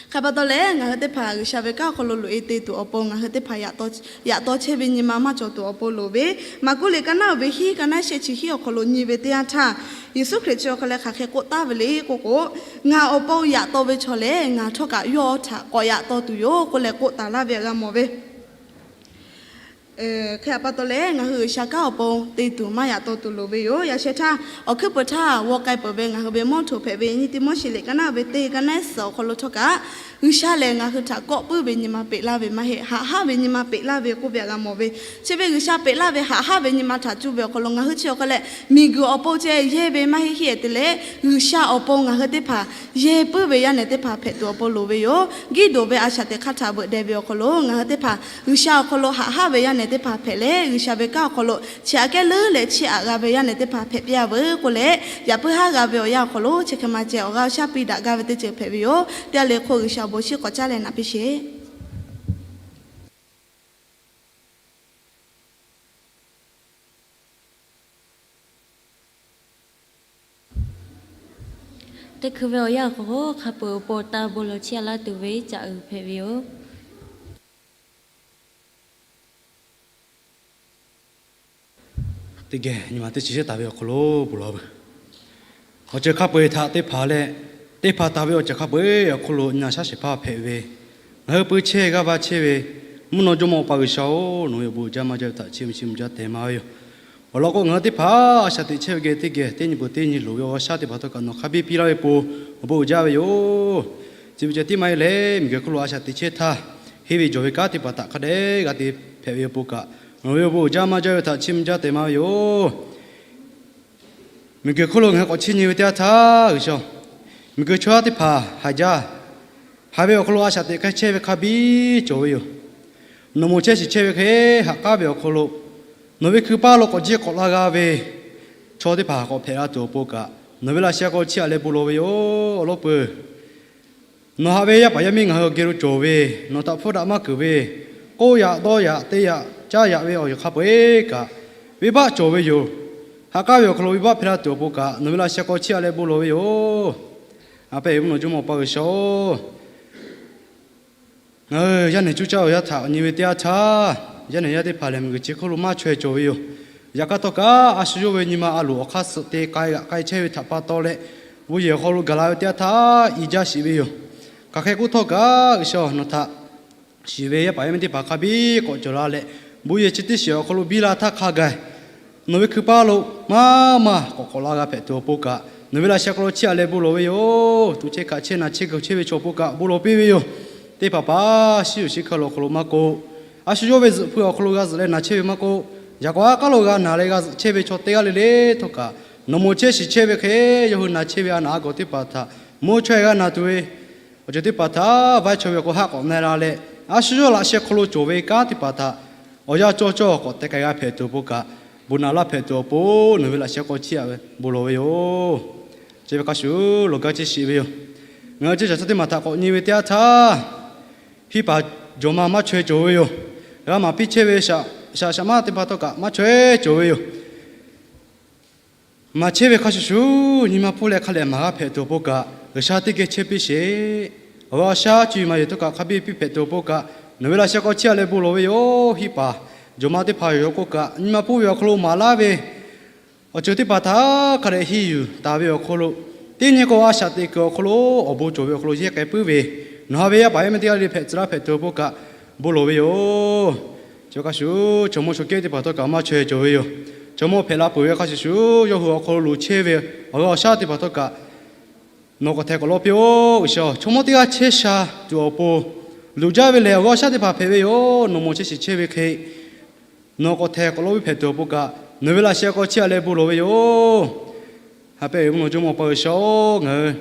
Hk'e pa taw leh, ngaˬ hui teˇ hpaˍ G'uiˬsha ve kanˉ awˬ hk'aw lo loꞈ-e te tuˬ awˬ pon ngaˬ hui teˇ hpaˍ yaꞈ taw chehˇ ve nyi ma maˇ cawˬ tuˬ awˬ pon loˍ ve, Maˍkuˆ liꞈ ka naˆ uiˍ ve hiˉ, ka naˆ shehˆ chi hiˉ awˬ hk'aw lo nyi ve teˇ yanˇ htaˇ, Yeˍsuˆ Hkriꞈ chi awˬ hk'aw leh hk'aˬ hk'e k'oˆ taˍ ve le k'oˆ k'o, Ngaˬ awˬ pon yaꞈ taw ve chaw lehˬ, ngaˬ htawˇ kaꞈ yawˇ htaꞈ k'awꞈ yaꞈ taw tuˬ yoˬ k'oˆ leh k'oˆ taˍ laˇ ve htaꞈ g'a mawˬ ve. Hk'e pa taw leh, ngaˬ hui G'uiˬsha kanˉ awˬ pon te tuˬ maˇ yaꞈ taw tuˬ loˍ ve yoˬ. Yaꞈ sheh htaˇ, awˬ hkuiˉ peuˬ htaˇ g'aw k'ai peuˬ ve ngaˬ hui ve mawˇ htoꞈ hpehꞈ ve nyi Tiˆmoˉseˍ liꞈ ka naˆ ve teˇ, ka naˆ suhˍ awˬ hk'aw lo htawˇ kaꞈ, G'uiˬsha lehˬ ngaˬ hui htaꞈ kawˆ puiˉ ve nyi ma peꞈ laˇ ve maˇ heˆ, haꞈ haˉ ve nyi ma peꞈ laˇ ve k'oˆ ve htaꞈ g'a mawˬ ve. Chi ve G'uiˬsha peꞈ laˇ ve haꞈ haˉ ve nyi ma htaꞈ cuˇ ve awˬ hk'aw lo ngaˬ hui chi awˬ hk'aw leh miˬguiˬ awˬ pon ceh yehˇ ve maˇ heˆ heˆ te leh, G'uiˬsha awˬ pon ngaˬ hui teˇ hpaˍ yehˇ puiˉ ve yaˇ nehˬ teˇ hpaˍ hpehꞈ tuˬ awˬ pon loˍ ve yoˬ. Giˇdoˍ ve a shaꞈ teꞈ hk'aˇ htaꞈ veuꞈ deh ve awˬ hk'aw lo ngaˬ hui teˇ hpaˍ G'uiˬsha awˬ hk'aw lo haꞈ haˉ ve yaˇ nehˬ teˇ hpaˍ hpehꞈ leh, G'uiˬsha ve kanˉ awˬ hk'aw lo chi aꞈ kehˉ leuˉ leh chiˇ aꞈ g'a ve yaˇ nehˬ teˇ hpaˍ hpehꞈ piˇ a veuˬ k'oˆ leh, yaꞈ puiˉ haˉ g'a ve awˬ yanˇ awˬ hk'aw lo chi hk'e maˇ ceh awˬ g'aˇ awˬ shaˉ piˇ daꞈ gaˇ ve teˇ ceuˬ hpehꞈ ve yoˬ. Teˇ g'aˇ le hk'oˆ G'uiˬsha awˬ bon shiˉ k'awꞈ caˉ leh naꞈ piˇ sheˍ. Teˇ hkui ve awˬ yanˇ awˬ hk'aw lo hk'a peu-eˬ awˬ pon taˇ bon lawˬ chiˇ aꞈ laˇ tuˬ ve caꞈ uiˍ hpehꞈ ve yoˬ. Teˇ geh nyi ma teˇ chi shehˉ taˍ ve awˬ hk'aw lo bon lawˬ veuˬ. Awˬ ceuˬ hk'a peu-eˬ htaꞈ teˇ hpaˍ leh, teˇ hpaˍ taˍ ve awˬ ceuˬ hk'a peu-eˬ awˬ hk'aw lo nyi a shaˉ shehˍ hpaˇ hpehꞈ ve, ngaˬ hui pui chehˇ g'aˇ va chehˇ ve mvuhˇ naw jawˇmawˇ Awˬ pa G'uiˬsha-oˬ, nawˬ ve awˬ bon uiˍ jaˇ maˇ jaˇ ve htaꞈ chiˇ mvuh chiˇ mvuh jaˇ tehꞈ maˍ ve yoˬ. Awˬ lawn k'o, ngaˬ hui teˇ hpaˍ a shaꞈ teꞈ chehˇ ve geh teˇ geh teˇ nyi peuˬ teˇ nyi loˍ ve awˬ g'aˇ shaˉ teˇ hpaˍ htawˇ kaꞈ nawˬ hk'a biˇ piˇ laˇ ve pon awˬ bon uiˍ jaˇ ve yoˬ. Chi beuꞈ ceh tiˉ maˇ heˆ leh, miˬguiˬ hk'oˆ lo a shaꞈ teꞈ chehˇ htaˇ, henˇ ve jawˬ ve kanˉ teˇ hpaˍ htaꞈ hk'a dehꞈ g'a te hpehꞈ ve awˬ pon kaꞈ, nawˬ ve awˬ bon uiˍ jaˇ maˇ jaˇ ve htaꞈ chiˇ mvuh jaˇ tehꞈ maˍ ve yoˬ. Miˬguiˬ hk'oˆ lo ngaˬ hui k'awꞈ chiˇ nyi ve teˇ yanˇ htaˇ, G'uiˬsha, miˬguiˬ chaw yaˇ teˇ hpaˍ haiˬ jaˇ, haiˬ ve awˬ hk'aw lo a shaꞈ teꞈ hk'e chehˇ ve hk'a biˇ cawˬ ve yoˬ. Nawˬ moˍ chehˇ shiˍ chehˇ ve hk'e haꞈ k'aˉ ve awˬ hk'aw lo, nawˬ ve hkui paˇ lo k'awꞈ jiˇ k'awꞈ la g'a ve chaw teˇ hpaˍ k'awꞈ hpehꞈ la tuˬ awˬ pon kaꞈ, nawˬ ve laꞈ sheh k'aw chiˇ aꞈ leh bon lawˬ ve yoˬ. Awˬ lawn peuˬ, nawˬ haꞈ ve yaˇ paˍ yaˇ miˇ ngaˬ hui awˬ geh lo cawˬ ve, nawˬ htaꞈ hpfuhˇ daꞈ maˇ keunˍ ve, k'oˆ yaꞈ dawˇ yaꞈ te yaꞈ caˇ yaꞈ ve awˬ yanˇ hk'a peu-eˬ kaꞈ, venˇbaˆ cawˬ ve yoˬ. Haꞈ k'aˉ ve awˬ hk'aw lo venˇbaˆ hpehˇ la tuˬ awˬ pon kaꞈ, nawˬ ve laꞈ sheh k'aw chiˇ aꞈ leh bon lawˬ ve yoˬ. A pehˉ ve mvuhˇ naw jawˇmawˇ Awˬ pa G'uiˬsha-oˬ, ngaˬ hui yaˇ nehˬ cuˇ caˇ awˬ yanˇ htaꞈ nyi ve teˇ yanˇ htaˇ, yaˇ nehˬ yaˇ teˇ hpaˍ lehˬ miˬguiˬ chi hk'oˆ lo maˇ chaweh cawˬ ve yoˬ. Yaꞈ hk'aˇ htawˇ kaꞈ, a shu yawˇ ve nyi ma a loˍ awˬ hk'aˇ suh te k'ai g'aꞈ k'ai chehˇ ve htaꞈ pa taw leh, bon yehˬ awˬ hk'aw lo gaˬ la ve teˇ yanˇ htaˇ i jaˇ sheˍ ve yoˬ. Hk'aˬ hk'e k'oˆ htawˇ kaꞈ, G'uiˬsha nawˬ htaꞈ shiˍ ve yaˇ paˍ yaˇ miˇ teˇ hpaˍ hk'a biˇ k'awꞈ cawˬ la leh, bon yehˬ chi teˇ shiˍ awˬ hk'aw lo biˇ la htaˇ hk'a gaˬ, nawˬ ve hkui paˇ lo maˇ maˇ k'awꞈ k'awꞈ la g'a hpehꞈ tuˬ awˬ pon kaꞈ, nawˬ ve laꞈ sheh k'aw lo chiˇ aꞈ leh bon lawˬ ve yoˬ. Tuꞈ chehˇ kaꞈ chehˇ na chehˇ g'uiˬ chehˇ ve chaw pon kaꞈ bon lawˬ piˇ ve yoˬ. Teˇ hpaˍ hpaˍ shiˉ yuˬ shiˉ hkui lo awˬ hk'aw lo maˇ k'oˆ, a shu yawˇ ve zuhꞈ hpu awˬ hk'aw lo g'a zuhꞈ leh na chehˇ ve maˇ k'oˆ, yaꞈ k'aw a k'aˉ lo g'a na leh g'a zuhꞈ chehˇ ve chaw teˇ g'aˇ le le htawˇ kaꞈ, nawˬ moˍ chehˇ shiˍ chehˇ ve hk'e yawˇ hui na chehˇ ve a naˍ a gawˬ teˇ hpaˍ htaꞈ mvuhˇ chaweh g'a na tuˬ ve awˬ ceuˬ teˇ hpaˍ htaꞈ vaiˇ chaweh ve awˬ hk'aw haˆ k'awꞈ na la leh, a shu yawˇ laꞈ sheh hk'aw lo cawˬ ve kanˉ teˇ hpaˍ htaꞈ awˬ yanˇ cawˇ cawˇ k'awꞈ teh k'ai g'a hpehꞈ tuˬ awˬ pon kaꞈ, bon naꞈ laˇ hpehꞈ tuˬ awˬ pon nawˬ ve laꞈ sheh k'aw chiˇ aꞈ ve bon lawˬ ve yoˬ. Chi ve hk'a shuˍ lawˬ gaˇ chehˇ sheˍ ve yoˬ. Ngaˬ hui ceˇ shaˍ chaw teˇ maˬ htaꞈ k'awꞈ nyi ve teˇ yanˇ htaˇ, hiˆ paˍ jawˬ ma maˇ chaweh cawˬ ve yoˬ. G'a maˍ piˇ chehˇ ve shaꞈ shaꞈ maˇ teˇ hpaˍ htawˇ kaꞈ maˇ chaweh cawˬ ve yoˬ. Maˍ chehˇ ve hk'a shuˍ shuˍ nyi ma hpuˇ leh hk'a lehˬ maˍ g'a hpehꞈ tuˬ awˬ pon kaꞈ, G'uiˬsha teˇ geh chehˇ piˇ sheˍ. Awˬ g'aˇ awˬ shaˉ cuˇ yiˍ maˍ yiˍ htawˇ kaꞈ hk'a biˇ piˇ hpehꞈ tuˬ awˬ pon kaꞈ, nawˬ ve laꞈ sheh k'aw chiˇ aꞈ leh bon lawˬ ve yoˬ. Hiˆ paˍ jawˬ ma teˇ hpaˍ yoˬ k'oˆ kaꞈ, nyi ma hpuˇ ve awˬ hk'aw lo maˍ laˇ ve awˬ ceuˬ teˇ hpaˍ htaꞈ hk'a dehꞈ henˇ yuˬ taˍ ve awˬ hk'aw lo, teˇ nyi k'o a shaꞈ teꞈ kuiˬ awˬ hk'aw lo awˬ bon cawˬ ve awˬ hk'aw lo yehˇ k'ai puiˉ ve, nawˬ ha ve yaˇ paˍ yaˇ miˇ teˇ g'aˇ le le hpehꞈ tcuh laˇ hpehꞈ tuˬ awˬ pon kaꞈ bon lawˬ ve yoˬ. Chi ve hk'a shuˍ chaw mawˇ chaw kehˉ teˇ hpaˍ htawˇ kaꞈ maˇ chaweh cawˬ ve yoˬ. Chaw mawˇ hpehꞈ la peuˬ ve hk'a shuˍ shuˍ yawˇ hui awˬ hk'aw lo luˬ chehˇ ve awˬ g'aˇ awˬ shaˉ teˇ hpaˍ htawˇ kaꞈ nawˬ k'awꞈ hteh k'awꞈ lawˇ piˇ-oˆ. G'uiˬsha, chaw mawˇ teˇ g'aˇ chehˇ sha tuˬ awˬ pon luˬ jaˇ ve lehˬ awˬ g'aˇ awˬ shaˉ teˇ hpaˍ hpehꞈ ve yoˬ. Nawˬ moˍ chehˇ shiˍ chehˇ ve hk'e nawˬ k'awꞈ hteh k'awꞈ lawˇ piˇ hpehꞈ tuˬ awˬ pon kaꞈ, nawˬ ve laꞈ sheh k'aw chiˇ aꞈ leh bon lawˬ ve yoˬ. Ha pehˉ ve mvuhˇ naw jawˇmawˇ Awˬ pa G'uiˬsha-oˬ, ngaˬ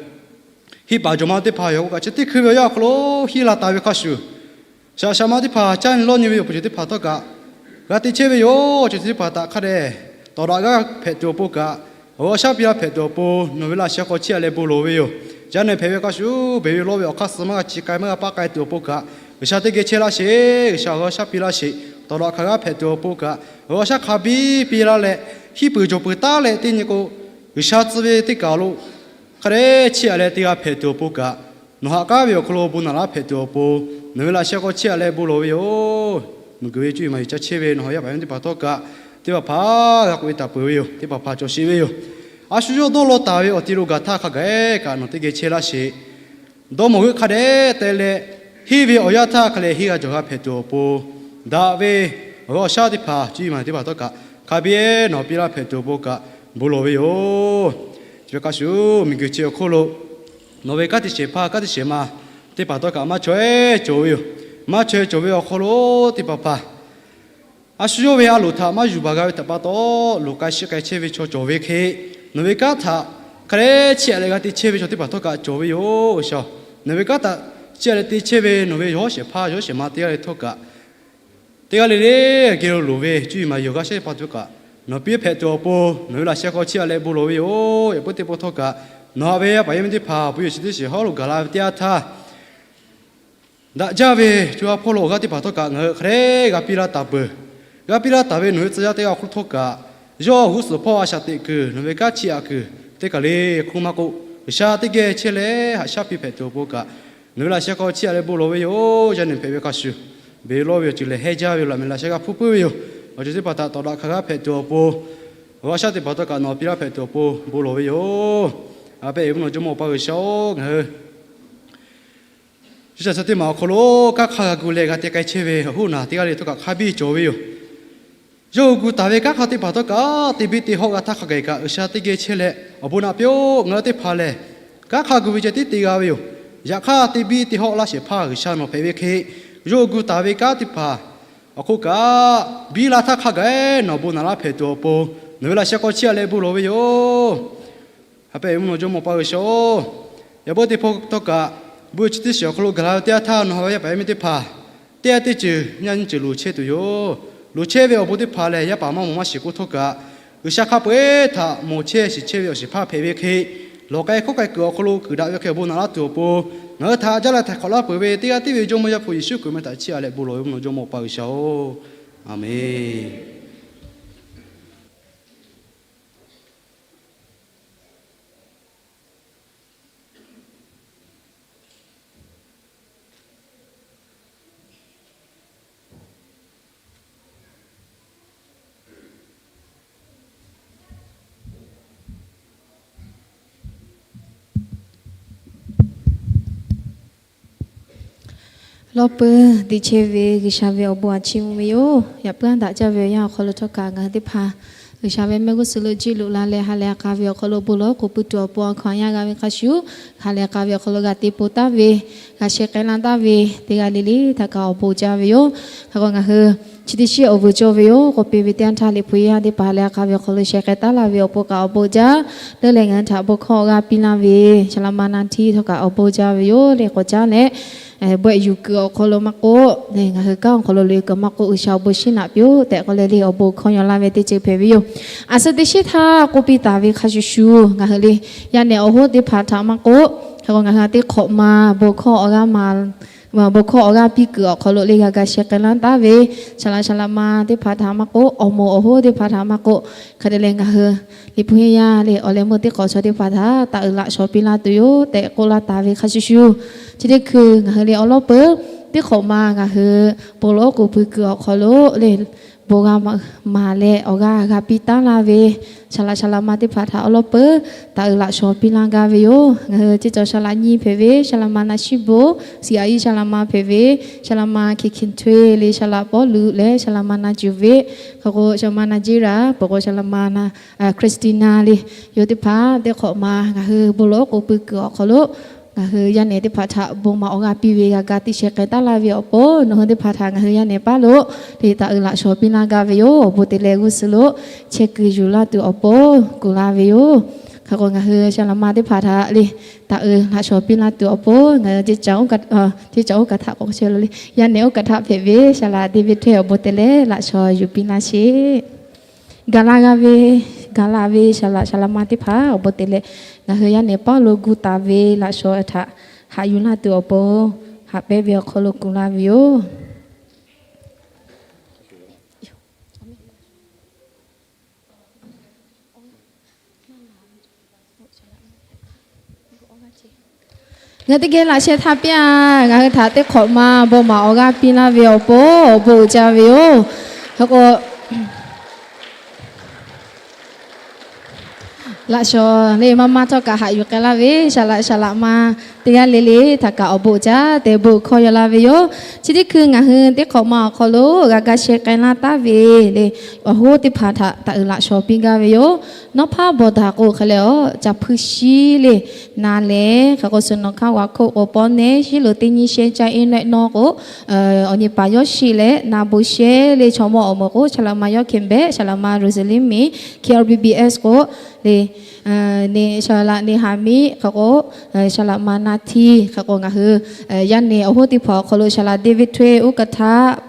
hui Hiˆ paˍ jawˬ ma teˇ hpaˍ yoˬ k'o kaꞈ, chi teˇ hkui ve awˬ yanˇ awˬ hk'aw lo hiˆ la taˍ ve hk'a shuˍ, shaꞈ shaꞈ ma teˇ hpaˍ caˇ nyi lawˇ nyi ve awˬ pon ceuˬ teˇ hpaˍ htawˇ kaꞈ g'a te chehˇ ve yoˬ. Chi teˇ hpaˍ htaꞈ hk'a dehꞈ tawˍ daꞈ g'aˇ hpehꞈ tuˬ awˬ pon kaꞈ, awˬ g'aˇ awˬ shaˉ piˇ laˇ hpehꞈ tuˬ awˬ pon nawˬ ve laꞈ sheh hk'aw chehˇ a leh bon lawˬ ve yoˬ. Yaˇ nehˬ hpehꞈ ve hk'a shuˍ, beˬ ve lawˇ ve awˬ hk'aˇ suh maˇ g'a chi k'ai maˇ g'a paˆ k'ai tuˬ awˬ pon kaꞈ, G'uiˬsha teˇ geh chehˇ laˇ sheˍ. G'uiˬsha awˬ g'aˇ awˬ shaˉ piˇ laˇ sheˍ. Tawˍ daꞈ hk'a g'aˇ hpehꞈ tuˬ awˬ pon kaꞈ, awˬ g'aˇ awˬ shaˉ hk'a biˇ piˇ laˇ leh, hiˆ peuˬ jawˬ peuˬ taˉ leh teˇ nyi k'o, G'uiˬsha tcuh ve teˇ kaˬ lo hk'a dehꞈ chehˇ a leh teˇ g'aˇ hpehꞈ tuˬ awˬ pon kaꞈ, nawˬ haꞈ k'aˉ ve awˬ hk'aw lo bon naˬ laˇ hpehꞈ tuˬ awˬ pon, nawˬ ve laꞈ sheh hk'aw chehˇ a leh bon lawˬ ve yoˬ. Miˬguiˬ ve cuˇ yiˍ maˍ yiˍ ca chehˇ ve nawˬ hui yaˇ paˍ yaˇ miˇ teˇ hpaˍ htawˇ kaꞈ, teˇ hpaˍ hpaˍ g'a k'oꞈ ve taˍ peuˬ ve yoˬ. Teˇ hpaˍ hpaˍ cawˬ sheˍ ve yoˬ. A shu yawˇ dawˇ law taˍ ve awˬ ti lo gaˬ htaˇ hk'a gaˬ kaꞈ nawˬ teˇ geh chehˇ laˇ sheˍ. Dawˇ mawˬ g'euˆ hk'a dehꞈ te leh, henˇ ve awˬ yanˇ htaˇ hk'a leh henˇ g'a cawˬ g'a hpehꞈ tuˬ awˬ pon, daꞈ ve awˬ g'aˇ awˬ shaˉ teˇ hpaˍ cuˇ yiˍ maˍ teˇ hpaˍ htawˇ kaꞈ hk'a biˇ nawˬ piˇ laˇ hpehꞈ tuˬ awˬ pon kaꞈ bon lawˬ ve yoˬ. Chi ve hk'a shuˍ, miˬguiˬ chi awˬ hk'oˆ lo nawˬ ve kanˉ te shehˍ hpaˇ kanˉ te shehˍ ma teˇ hpaˍ htawˇ kaꞈ maˇ chaweh cawˬ ve yoˬ. Maˇ chaweh cawˬ ve awˬ hk'aw lo teˇ hpaˍ hpaˍ a shu yawˇ ve a loˍ htaꞈ maˇ yuˬ baˬ g'a ve htaꞈ pa taw, loˍ k'ai shiˆ k'ai chehˇ ve chaw cawˬ ve hk'e, nawˬ ve kanˉ htaꞈ hk'a dehꞈ chiˇ aꞈ leh g'a te chehˇ ve chaw teˇ hpaˍ htawˇ kaꞈ cawˬ ve yoˬ. G'uiˬsha, nawˬ ve kanˉ htaꞈ chiˇ aꞈ leh te chehˇ ve nawˬ ve yawˇ shehˍ hpaˇ yawˇ shehˍ ma teˇ g'aˇ le htawˇ kaꞈ, teˇ g'aˇ le le geh lo loˍ ve cuˇ yiˍ maˍ yiˍ awˬ g'aˇ shaˉ teˇ hpaˍ htawˇ kaꞈ nawˬ piˇ hpehꞈ tuˬ awˬ pon nawˬ ve laꞈ sheh hk'aw chiˇ aꞈ leh bon lawˬ ve yoˬ. Yaꞈ puiˉ teˇ pawˆ htawˇ kaꞈ, nawˬ haꞈ ve yaˇ paˍ yaˇ miˇ teˇ hpaˍ awˬ pon yaꞈ chi teˇ shiˍ hawˉ lo gaˬ la ve teˇ yanˇ htaˇ, daꞈ jaˇ ve co ha hpawˇ lo awˬ g'aˇ teˇ hpaˍ htawˇ kaꞈ ngaˬ hui hk'a dehꞈ g'a piˇ laˇ taˍ peuˬ. G'a piˇ laˇ taˍ ve nawˬ hui tcuh yaˇ teˇ g'aˇ awˬ hk'oˆ htawˇ kaꞈ, yawˇ g'uˇ suhˍ hpawˇ a shaꞈ teꞈ kuiˬ nawˬ ve kanˉ chiˇ aꞈ kuiˬ teˇ kaˬ le hk'oˆ maˇ k'oˆ, G'uiˬsha teˇ geh chehˇ leh haꞈ shaˉ piˇ hpehꞈ tuˬ awˬ pon kaꞈ, nawˬ ve laꞈ sheh hk'aw chiˇ aꞈ leh bon lawˬ ve yoˬ. Yaˇ nehˬ hpehꞈ ve hk'a shuˍ, beˬ lawˇ ve awˬ ceuˬ lehˬ hehnˇ jaˇ ve yoˬ. Laꞈ mehˍ laꞈ sheh g'aˇ hpfuhˇ puiˉ ve yoˬ. Awˬ ceuˬ teˇ hpaˍ htaꞈ tawˍ daꞈ hk'a g'aˇ hpehꞈ tuˬ awˬ pon, awˬ g'aˇ shaˉ teˇ hpaˍ htawˇ kaꞈ nawˬ piˇ laˇ hpehꞈ tuˬ awˬ pon bon lawˬ ve yoˬ. A pehˉ e mvuhˇ naw jawˇmawˇ Awˬ pa G'uiˬsha oˬ, ngaˬ hui shu caˬ suh teˇ maˬ awˬ hk'aw lo kanˉ hk'aˇ g'a gu leh g'a te k'ai chehˇ ve awˬ hoˉ naˬ teˇ g'aˇ le htawˇ kaꞈ hk'a biˇ cawˬ ve yoˬ. Yawˇ hui gu taˍ ve kanˉ hk'aˇ teˇ hpaˍ htawˇ kaꞈ te biˇ te hawˆ g'a htaˇ hk'a gaˬ kaꞈ G'uiˬsha teˇ geh chehˇ leh awˬ bon naꞈ piˇ-oˆ. Ngaˬ hui teˇ hpaˍ lehˬ, kanˉ hk'aˇ gu ve ceh tiˉ te g'a ve yoˬ. Yaꞈ hk'aˇ te biˇ te hawˆ laˇ shehˍ hpaˇ G'uiˬsha nawˬ hpehꞈ ve hk'e, yawˇ hui gu taˍ ve kanˉ teˇ hpaˍ awˬ hk'oˆ kaꞈ, biˇ la htaˇ hk'a gaˬ nawˬ bon naꞈ laˇ hpehꞈ tuˬ awˬ pon, nawˬ ve laꞈ sheh hk'aw chiˇ aꞈ leh bon lawˬ ve yoˬ. A pehˉ e mvuhˇ naw jawˇmawˇ Awˬ pa G'uiˬsha oˬ, yaꞈ puiˉ teˇ pawˆ htawˇ kaꞈ, bon chi teˇ shiˍ awˬ hk'aw lo gaˬ la ve teˇ yanˇ htaˇ nawˬ haꞈ ve yaˇ paˍ yaˇ miˇ teˇ hpaˍ teˇ g'aˇ teˇ ceuˬ nyaˇ nyiˇ ceuˬ loˍ chehˇ tuˬ yoˬ. Loˍ chehˇ ve awˬ bon teˇ hpaˍ lehˬ, yaˇ paˍ maˇ mawˬ maˇ shiˍ k'oˆ htawˇ kaꞈ, G'uiˬsha hk'a peu-eˬ htaꞈ mawˬ chehˇ shiˍ chehˇ ve awˬ shehˍ hpaˇ hpehꞈ ve hk'e, lawˬ k'ai hkawˇ k'ai kuiˬ awˬ hk'aw lo kuiˬ daꞈ ve hk'e awˬ bon naꞈ laˇ tuˬ awˬ pon, ngaˬ hui htaꞈ jaˇ leh htaiˍ hk'awꞈ laˇ peuˬ ve teˇ g'aˇ tiˉ ve Jawˇmawˇ Yaˇ hpu Yeˍsuˆ Hkriꞈ meh htaꞈ chiˇ aꞈ leh bon lawˬ ve mvuhˇ naw jawˇmawˇ Awˬ pa G'uiˬsha oˬ, Aˍmenˬ. Lawˇ peuˬ teˇ chehˇ ve G'uiˬsha ve awˬ bon a chiˇ mvuh ve yoˬ. Yaꞈ puiˉ daꞈ jaˇ ve awˬ yanˇ awˬ hk'aw lo htawˇ kaꞈ ngaˬ hui teˇ hpaˍ G'uiˬsha ve mehˆ g'uˇ suhˍ lo jiˇ loꞈ la leh ha lehˬ k'a ve awˬ hk'aw lo bon lawˬ k'oˍ pui tuˬ awˬ pon awˬ hkanˍ yaˇ g'a ve hk'a shuˍ, ha lehˬ k'a ve awˬ hk'aw lo g'a te po taˍ ve, g'a sheh k'ai laˇ taˍ ve teˇ g'aˇ le le htaꞈ kaꞈ awˬ bon jaˇ ve yoˬ. Hk'e k'o ngaˬ hui chi teˇ shiˉ awˬ vuiˬ cawˇ ve yoˬ k'oˆ piˇ ve teˇ yanˇ htaˇ, Liꞈ hpu yaˇ teˇ hpaˍ ha lehˬ k'a ve awˬ hk'aw lo sheh k'ai taˍ la ve awˬ pon kaꞈ awˬ bon jaˇ. Leuˉ leh ngaˬ hui htaꞈ bon hkawˇ awˬ g'aˇ piˇ laˇ ve Shaˍlaˍma naˇ htiˇ htawˇ kaꞈ awˬ bon jaˇ ve yoˬ. Leh k'awꞈ caˉ leh bawehˆ yuˬ kuiˬ awˬ hk'aw lo maˇ k'oˆ, leh ngaˬ hui kanˉ awˬ hk'aw lo le kuiˬ maˇ k'oˆ, G'uiˬsha awˬ bon shinˉ naꞈ piˇ-oˆ tehꞈ k'oˆ leh le awˬ bon hkawˇ yaw laˇ ve teˇ ceuˬ hpehꞈ ve yoˬ. A suhˉ teˇ shiˉ htaˇ k'oˆ piˇ taˍ ve hk'a shuˍ shuˍ, ngaˬ hui le yaˇ nehˬ awˬ hoˉ teˇ hpaˍ htaꞈ maˇ k'oˆ, hk'e k'o ngaˬ hui a teˇ hk'awꞈ ma bon hkawˇ awˬ g'aˇ ma bon hkawˇ awˬ g'aˇ piˇ kuiˬ awˬ hk'aw lo le g'a ga sheh k'ai laˇ taˍ ve, Shaˍlaˍ Shaˍlaˍma teˇ hpaˍ htaꞈ maˇ k'oˆ, awˬ moˍ awˬ hoˉ teˇ hpaˍ htaꞈ maˇ k'oˆ, hk'e te leh ngaˬ hui Liꞈ hpu yaˇ le awˬ leh meuˇ teˇ hk'awꞈ chaw teˇ hpaˍ htaꞈ taˍ uiˍ laꞈ shawnˍ piˇ laˇ tuˬ yoˬ tehꞈ k'oˆ laˇ taˍ ve hk'a shuˍ shuˍ, chi teˇ hkui ngaˬ hui le awˬ lawˉ peuˬ teˇ hk'awꞈ ma ngaˬ hui bon lawˬ k'oˍ pui kuiˬ awˬ hk'aw lo le bon g'a maˍ leh awˬ g'aˇ g'a piˇ taˍ laˇ ve, Shaˍlaˍ Shaˍlaˍma teˇ hpaˍ htaꞈ awˬ lawˉ peuˬ taˍ uiˍ laꞈ shawnˍ piˇ laˇ gaˇ ve yoˬ. Ngaˬ hui ceˇ cawˬ Shaˍlaˍ nyiˇ hpehꞈ ve Shaˍlaˍma naˇ shiˉ bon, Siˍ aꞈ iˉ Shaˍlaˍma hpehꞈ ve Shaˍlaˍma Hkiˬ Hkiˬ Htawehˇ le Shaˍlaˍ Pawˇluꞈ leh Shaˍlaˍma naˇ Juˬ ve, hk'e k'o Shaˍlaˍma naˇ Jeˇraˍ, peuˬ k'o Shaˍlaˍma naˇ Hkriꞈ Stina le, yawˇ teˇ hpaˍ teˇ hk'awꞈ ma ngaˬ hui bon lawˬ k'oˍ pui kuiˬ awˬ hk'aw lo ngaˬ hui yaˇ nehˬ teˇ hpaˍ htaꞈ bon maˍ awˬ g'aˇ piˇ ve g'a ga teˇ sheh k'ai taˍ laˇ ve awˬ pon, nawˬ hui teˇ hpaˍ htaꞈ ngaˬ hui yaˇ nehˬ paˇ lo le taˍ uiˍ laꞈ shawnˍ piˇ laˇ gaˇ ve yoˬ. Awˬ bon te leh g'uˇ suhˍ lo chehˇ kuiˬ yuˬ laˇ tuˬ awˬ pon kuˬ laˇ ve yoˬ. Hk'e k'o ngaˬ hui saˍ laꞈ ma teˇ hpaˍ htaꞈ le, taˍ uiˍ laꞈ shawnˍ piˇ laˇ tuˬ awˬ pon ngaˬ hui ceˇ caˬ oˇ kaꞈ, ceˇ caˬ oˇ kaꞈ htaꞈ k'awꞈ chehˇ lo le, yaˇ nehˬ oˇ kaꞈ htaꞈ hpehꞈ ve saˍ laꞈ David Twe awˬ bon te leh laꞈ shawnˍ yuˬ piˇ laˇ sheˍ. Gaˬ la g'a ve, gaˬ la ve saˍ laꞈ, saˍ laꞈ ma teˇ hpaˍ awˬ bon te leh ngaˬ hui yaˇ nehˬ paˉ lo gu taˍ ve laꞈ shawnˍ htaꞈ haꞈ yuˬ laˇ tuˬ awˬ pon haꞈ pehnˇ ve awˬ hk'aw lo kuˬ laˇ ve yoˬ. Ngaˬ hui teˇ geh laꞈ sheh htaˇ piˇ-a. Ngaˬ hui htaꞈ teˇ hk'awꞈ ma bon maˍ awˬ g'aˇ piˇ laˇ ve awˬ pon awˬ bon uiˍ jaˇ ve yoˬ. Hk'e k'o, laꞈ shawnˍ le maˇ maˇ htawˇ kaꞈ haꞈ yuˬ k'ai laˇ ve saˍ laꞈ, saˍ laꞈ ma teˇ g'aˇ le le htaꞈ kaꞈ awˬ bon uiˍ jaˇ tehꞈ bon hkawˇ yaw laˇ ve yoˬ. Chi teˇ hkui ngaˬ hui teˇ hk'awꞈ ma awˬ hk'aw lo g'a ga sheh k'ai laˇ taˉ ve le, awˬ hoˉ teˇ hpaˍ htaꞈ taˍ uiˍ laꞈ shawnˍ piˇ gaˇ ve yoˬ. Nawˉ hpaˇ bawˬ daꞈ k'o hk'e leh, aˬ, ca hpuiˇ shiˉ le, na lehˬ hk'e k'o, suhˍ nawˬ hkanˇ g'aꞈ hkoˆ k'o, pawˇ nehˉ shiˉ lo teˇ nyiˇ shehˇ caˇ iˉ nehˆ nawˇ k'o, awˬ nyi paˍ yawˇ shiˍ leh na bon shehˇ le, chaw mawˇ awˬ moˍ k'o, saˍ laꞈ ma yawˇ hkeh behꞈ, saˍ laꞈ ma Rosalie miˬ, K R B B S k'o le, ne, saˍ laꞈ ne ha miˉ hk'e k'o, saˍ laꞈ ma na htiˇ hk'e k'o, ngaˬ hui yaˇ nehˬ awˬ hoˉ teˇ hpaˍ awˬ hk'aw lo saˍ laꞈ David Twe oˇ kaꞈ htaꞈ,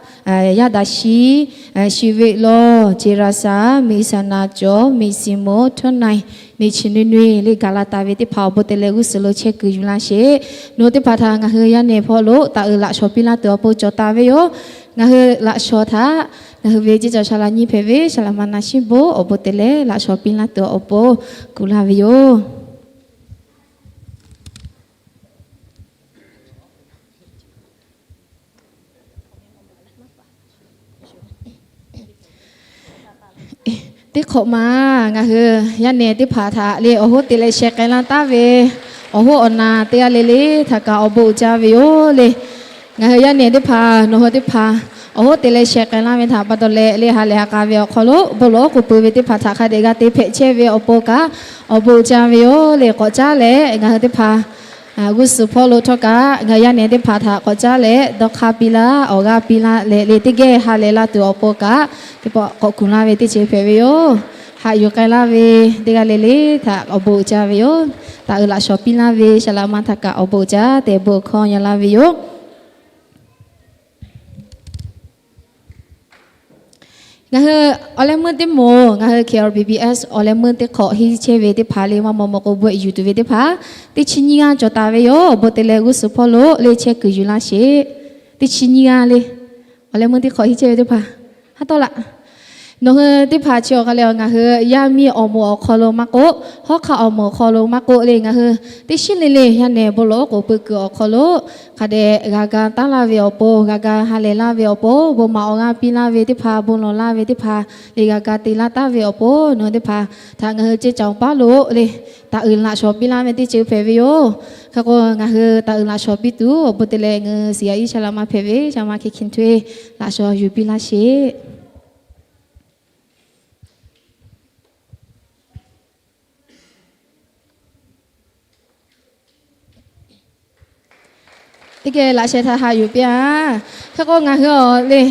yaˇ daꞈ shiˉ, shiˍ ve lawˬ, ceˍ raˍ saˍ, miˬ saˍ naˍ cawˬ, miˬ siˍ moˍ htawˇ na-e, miˬ chi nui nui le gaˬ la taˍ ve teˇ hpaˍ awˬ bon te leh g'uˇ suhˍ lo chehˇ kuiˬ yuˬ laˇ sheˍ. Nawˬ hui teˇ hpaˍ htaꞈ ngaˬ hui yaˇ nehˬ hpawˇ lo taˍ uiˍ laꞈ shawnˍ piˇ laˇ tuˬ awˬ pon cawˬ taˍ ve yoˬ. Ngaˬ hui laꞈ shawnˍ htaꞈ ngaˬ hui ve ceˇ caˬ saˍ laꞈ nyi hpehꞈ ve saˍ laꞈ ma na shiˉ bon awˬ bon te leh laꞈ shawnˍ piˇ laˇ tuˬ awˬ pon kuˬ laˇ ve yoˬ. Teˇ hk'awꞈ ma ngaˬ hui yaˇ nehˬ teˇ hpaˍ htaꞈ le awˬ hoˉ te leh sheh k'ai laˇ taˉ ve awˬ hoˉ awˬ na teˇ g'aˇ le le htaꞈ kaꞈ awˬ bon uiˍ jaˇ ve yoˬ le. Ngaˬ hui yaˇ nehˬ teˇ hpaˍ nawˬ hui teˇ hpaˍ awˬ hoˉ te leh sheh k'ai laˇ ve htaꞈ pa taw leh le ha lehˬ ha k'a ve awˬ hk'aw lo bon lawˬ oˉ k'oˍ pui ve teˇ hpaˍ htaꞈ hk'a dehꞈ g'a te hpehꞈ chehˇ ve awˬ pon kaꞈ awˬ bon uiˍ jaˇ ve yoˬ le. K'awꞈ caˉ leh ngaˬ hui teˇ hpaˍ g'uˇ suhˍ hpawˇ lo htawˇ kaꞈ ngaˬ hui yaˇ nehˬ teˇ hpaˍ htaꞈ k'awꞈ caˉ leh dawˇ hk'aˇ piˇ laˇ, awˬ g'aˇ piˇ laˇ leh le teˇ geh ha lehˬ laˇ tuˬ awˬ pon kaꞈ teˇ pawˆ k'awꞈ kuˬ laˇ ve teˇ ceuˬ hpehꞈ ve yoˬ. Haꞈ yuˬ k'ai laˇ ve teˇ g'aˇ le le htaꞈ awˬ bon uiˍ jaˇ ve yoˬ. Taˍ uiˍ laꞈ shawnˍ piˇ laˇ ve saˍ laꞈ ma htaꞈ kaꞈ awˬ bon uiˍ jaˇ tehꞈ bon hkawˇ yaw laˇ ve yoˬ. Ngaˬ hui awˬ leh meuˇ teˇ moˍ, ngaˬ hui K R B B S awˬ leh meuˇ teˇ hk'awꞈ henˇ chehˇ ve teˇ hpaˍ le maˇ maw maw k'o bvuhꞈ yuˬ tuˬ ve teˇ hpaˍ teˇ chi nyiˇ g'aˇ cawˬ taˍ ve yoˬ. Awˬ bon te leh g'uˇ suhˍ hpawˇ lo le chehˇ kuiˬ yuˬ laˇ sheˍ. Teˇ chi nyiˇ g'aˇ le awˬ leh meuˇ teˇ hk'awꞈ henˇ chehˇ ve teˇ hpaˍ haˉ tawˇ laꞈ. Nawˬ hui teˇ hpaˍ chi awˬ hk'a leh ngaˬ hui yaˇ miˇ awˬ moˍ awˬ hk'aw lo maˇ k'oˆ, hawˉ hk'aˆ awˬ moˍ awˬ hk'aw lo maˇ k'oˆ le, ngaˬ hui teˇ shiˉ le le yaˇ nehˬ bon lawˬ oˉ k'oˍ pui kuiˬ awˬ hk'aw lo hk'a dehꞈ g'a ga taˉ laˇ ve awˬ pon, g'a ga ha lehˬ laˇ ve awˬ pon, bon maˍ awˬ g'aˇ piˇ laˇ ve teˇ hpaˍ, bon lawˬ laˇ ve teˇ hpaˍ le g'a ga te laˇ taˉ ve awˬ pon nawˬ hui teˇ hpaˍ htaꞈ ngaˬ hui ceˇ caˬ paˉ lo le taˍ uiˍ laꞈ shawnˍ piˇ laˇ ve teˇ ceuˬ hpehꞈ ve yoˬ. Hk'e k'o ngaˬ hui taˍ uiˍ laꞈ shawnˍ piˇ tuˬ awˬ bon te leh ngaˬ hui siˍ yaꞈ iˉ shaˍ laꞈ ma hpehꞈ ve shaˍ laꞈ ma Hkeh Hkeh Htawehˇ laꞈ shawnˍ yuˬ piˇ laˇ sheˍ. Teˇ geh laꞈ sheh htaꞈ haꞈ yuˬ piˇ-a. Hk'e k'o ngaˬ hui awˬ le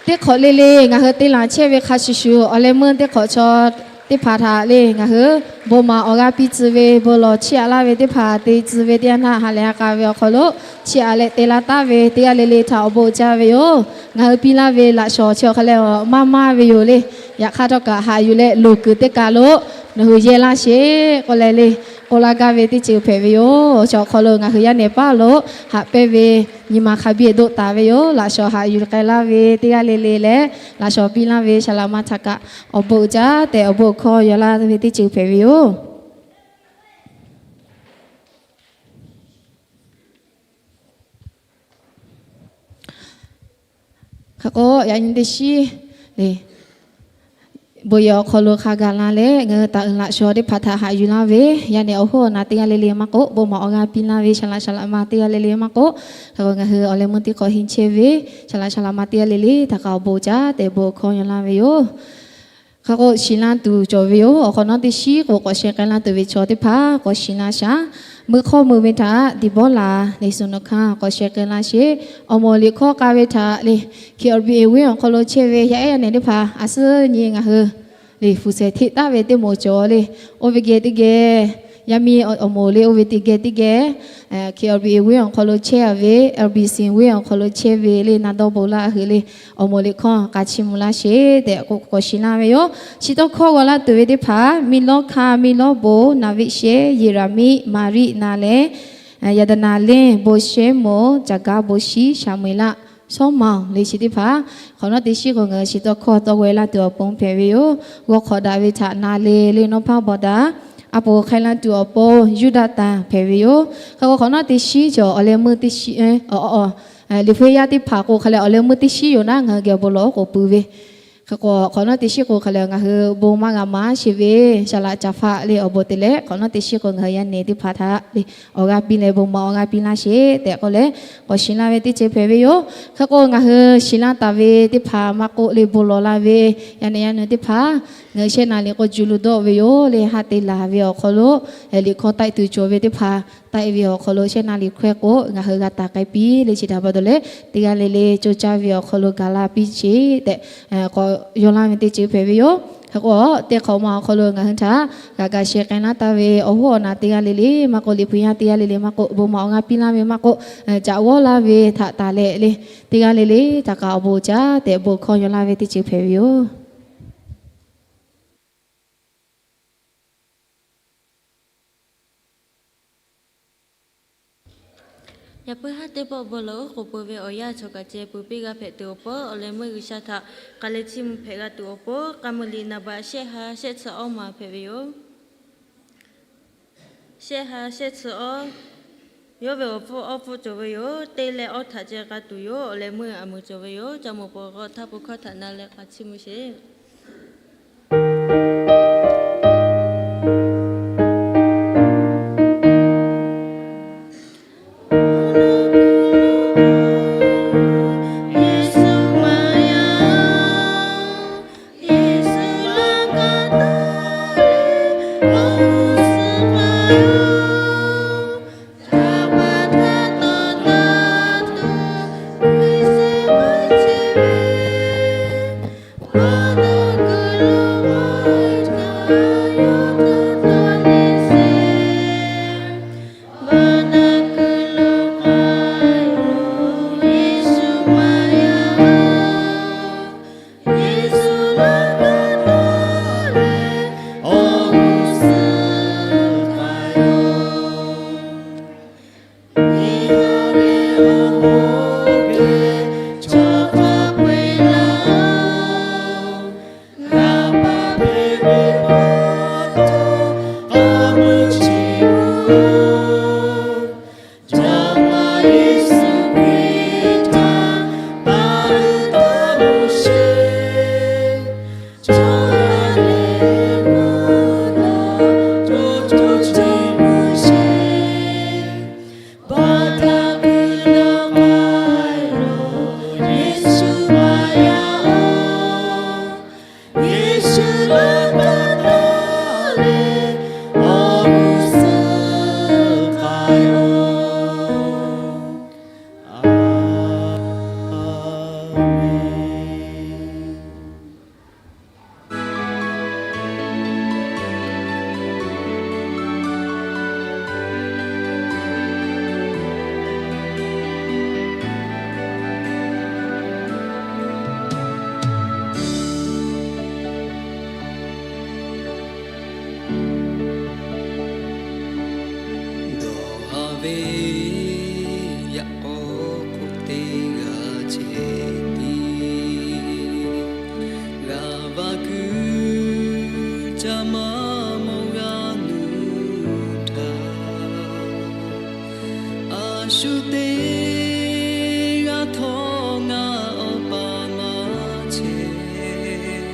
teˇ hk'awꞈ le le ngaˬ hui te laˬ chehˇ ve hk'a shuˍ shuˍ, awˬ leh meuˇ teˇ hk'awꞈ chaw teˇ hpaˍ htaꞈ le ngaˬ hui bon maˍ awˬ g'aˇ piˇ tcuh ve, bon lawˬ chiˇ aꞈ laˇ ve teˇ hpaˍ te tcuh ve teˇ yanˇ htaˇ ha lehˬ ha k'a ve awˬ hk'aw lo chiˇ aꞈ leh te laˇ taˉ ve teˇ g'aˇ le le htaꞈ awˬ bon uiˍ jaˇ ve yoˬ. Ngaˬ hui piˇ laˇ ve laꞈ shawnˍ chi awˬ hk'a leh maˇ maˇ ve yoˬ le. Yaꞈ hk'aˇ htawˇ kaꞈ haꞈ yuˬ leh loˍ kuiˬ teˇ kaˬ lo nawˬ hui yehˇ laˇ sheˍ k'oˆ leh le k'oˆ laˇ gaˇ ve teˇ ceuˬ hpehꞈ ve yoˬ. Chi awˬ hk'aw lo ngaˬ hui yaˇ nehˬ paˉ lo haꞈ pehnˇ ve nyi ma hk'a biˇ doˆ taˍ ve yoˬ. Laꞈ shawnˍ haꞈ yuˬ k'ai laˇ ve teˇ g'aˇ le le leh laꞈ shawnˍ piˇ laˇ ve shaˍ laꞈ ma htaꞈ kaꞈ awˬ bon uiˍ jaˇ tehꞈ awˬ bon hkawˇ yaw laˇ ve teˇ ceuˬ hpehꞈ ve yoˬ. Hk'e k'o yaꞈ nyi teˇ shiˉ le bon yehˬ awˬ hk'aw lo hk'a gaˬ la leh ngaˬ hui taˍ uiˍ laꞈ shawnˍ teˇ hpaˍ htaꞈ haꞈ yuˬ laˇ ve yaˇ nehˬ awˬ hoˉ awˬ na teˇ g'aˇ le le maˇ k'oˆ, bon maˍ awˬ g'aˇ piˇ laˇ ve shaˍ laꞈ shaˍ laꞈ ma teˇ g'aˇ le le maˇ k'oˆ, hk'e k'o ngaˬ hui awˬ leh meuˇ teˇ hk'awꞈ henˇ chehˇ ve shaˍ laꞈ shaˍ laꞈ ma teˇ g'aˇ le le htaꞈ kaꞈ awˬ bon uiˍ jaˇ tehꞈ bon hkawˇ yaw laˇ ve yoˬ. Hk'e k'o shiˍ laˇ tuˬ cawˬ ve yoˬ. Awˬ hk'awꞈ nawˉ teˇ shiˉ k'o k'awꞈ sheh k'ai laˇ tuˬ ve chaw teˇ hpaˍ k'awꞈ shiˍ laˇ shaˍ. Meuˇ hk'awˇ meuˇ ve htaꞈ Diˍbawˇlaˍ le suhˍ nawˬ hkanˇ k'awꞈ sheh k'ai laˇ sheˍ. Awˬ moˍ liꞈ hkawˇ k'a ve htaꞈ le K R B A ve awˬ hk'aw lo chehˇ ve yaˇ ehˉ yaˇ nehˬ teˇ hpaˍ a suhˉ nyi ngaˬ hui le, hpu shehˍ hteˆ taˍ ve teˇ moˍ cawˬ le. Oˇ ve geh teˇ geh, yaˇ miˇ awˬ moˍ le, oˇ ve teˇ geh teˇ geh, KLBA venˇ awˬ hk'aw lo chehˇ a ve, LBC venˇ awˬ hk'aw lo chehˇ ve le, na dawˇ bon laˇ hui le, awˬ moˍ liꞈ hkawˇ k'a chiˇ mvuh laˇ sheˍ tehꞈ k'oˆ k'awꞈ shiˍ laˇ ve yoˬ. Chi tawˇ hkawˇ g'aw laˇ tuˬ ve teˇ hpaˍ, miˇ lawˇ hkanˇ, miˇ lawˇ bon, naˍ viˆ shehˉ, Yeˍraˍmiˆ, Maˍriˆ, na leh, yaꞈ daꞈ naˍ leˇ, bon shehˉ moˍ, caˍ gaˇ bon shiˉ, Saˍmo-eˍlaˆ, Sawˉmaoˍ le, chi teˇ hpaˍ hk'awꞈ nawˉ teˇ shiˉ k'o ngaˬ hui chi tawˇ hkawˇ tawˇ g'aw laˇ tuˬ awˬ pon hpehꞈ ve yoˬ. G'aw hk'awꞈ daꞈ ve htaꞈ na le le nawˇ hpaˇ bawˬ daꞈ, a poˍ hk'ai la tuˬ awˬ pon Yuˇdaꞈtanˍ hpehꞈ ve yoˬ. Hk'e k'o hk'awꞈ nawˉ teˇ shiˉ cawˬ awˬ leh meuˇ teˇ shiˉ, Liꞈ hpu yaˇ teˇ hpaˍ k'o hk'a leh awˬ leh meuˇ teˇ shiˉ yoˬ naˉ, ngaˬ hui geh awˬ bon lawˬ oˉ k'oˍ pui ve. Hk'e k'o hk'awꞈ nawˉ teˇ shiˉ k'o hk'a leh ngaˬ hui bon maˇ g'a maˇ sheˍ ve, shaˍ laꞈ caˍ hpaˆ le awˬ bon te leh, hk'awꞈ nawˉ teˇ shiˉ k'o ngaˬ hui yaˇ nehˬ teˇ hpaˍ htaꞈ le awˬ g'aˇ piˇ leh bon maˍ awˬ g'aˇ piˇ laˇ sheˍ tehꞈ k'oˆ leh k'awꞈ shiˍ laˇ ve teˇ ceuˬ hpehꞈ ve yoˬ. Hk'e k'o ngaˬ hui shiˍ laˇ taˍ ve teˇ hpaˍ maˇ k'oˆ le, bon lawˬ laˇ ve yaˇ nehˬ yaˇ nu teˇ hpaˍ ngaˬ hui shehˆ na liꞈ k'o juˇ lu dawˆ ve yoˬ le, haˆ te laˬ ve awˬ hk'aw lo liꞈ hkawˇ taˆ tuˬ cawˬ ve teˇ hpaˍ taˆ ve awˬ hk'aw lo shehˆ na liꞈ hkawˇ k'o ngaˬ hui g'a taˍ k'ai piˇ le, chi htaꞈ pa taw leh teˇ g'aˇ le le co caˇ ve awˬ hk'aw lo gaˬ la piˇ sheˍ tehꞈ k'awꞈ yaw laˇ ve teˇ ceuˬ hpehꞈ ve yoˬ. Hk'e k'o teˇ hk'awꞈ ma awˬ hk'aw lo ngaˬ hui htaꞈ g'a ga sheh k'ai laˇ taˍ ve awˬ hoˉ awˬ naˍ teˇ g'aˇ le le maˇ k'oˆ, liꞈ hpu yaˇ teˇ g'aˇ le le maˇ k'oˆ, bon maˍ awˬ g'aˇ piˇ laˇ ve maˇ k'oˆ, caꞈ g'awˇ laˇ ve htaꞈ taˍ leh le, teˇ g'aˇ le le htaꞈ kaꞈ awˬ bon caˉ tehꞈ bon hkawˇ yaw laˇ ve teˇ ceuˬ hpehꞈ ve yoˬ. Yaꞈ puiˉ haˉ teˇ pawˆ bon lawˬ oˉ k'oˍ pui ve awˬ yanˇ chaw kaꞈ ceh pui piˇ g'a hpehꞈ tuˬ awˬ pon, awˬ leh meuˇ G'uiˬsha htaꞈ k'aˬ leh chiˇ mvuh hpehꞈ g'a tuˬ awˬ pon, k'a muh liꞈ naˍ baꞈ shehˆ ha shehˆ tsuhꞈ awˇ ma hpehꞈ ve yoˬ. Shehˆ ha shehˆ tsuhꞈ awˇ, yawˇ ve awˬ hpfuhˇ awˇ hpfuhˇ cawˬ ve yoˬ. Te leh awˇ htaꞈ ceh k'a tuˬ yoˬ. Awˬ leh meuˇ aˬ muˍ cawˬ ve yoˬ. Ca mawˬ pawˬ k'o htaˇ pui hkawˇ htaꞈ na leh k'a chiˇ mvuh sheˍ. Dawˬ haˍ ve yaꞈ k'aw k'oˆ teˇ g'aˇ ceh tiˉ, g'a va kuiˬ ca maˇ mawˬ g'a nuˇ htaˇ, a shu teˇ g'aˇ htawˇ ngaˬ awˬ pa maˇ chehˇ,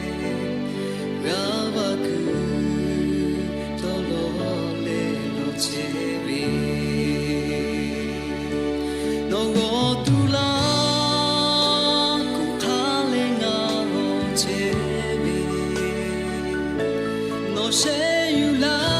g'a va kuiˬ dawˇ lawˬ leh lawˬ chehˇ ve, nawˬ g'awˬ tuˬ laˇ kuˬ hk'a leh ngaˬ lawˬ chehˇ ve, nawˬ sheh yuˬ laˇ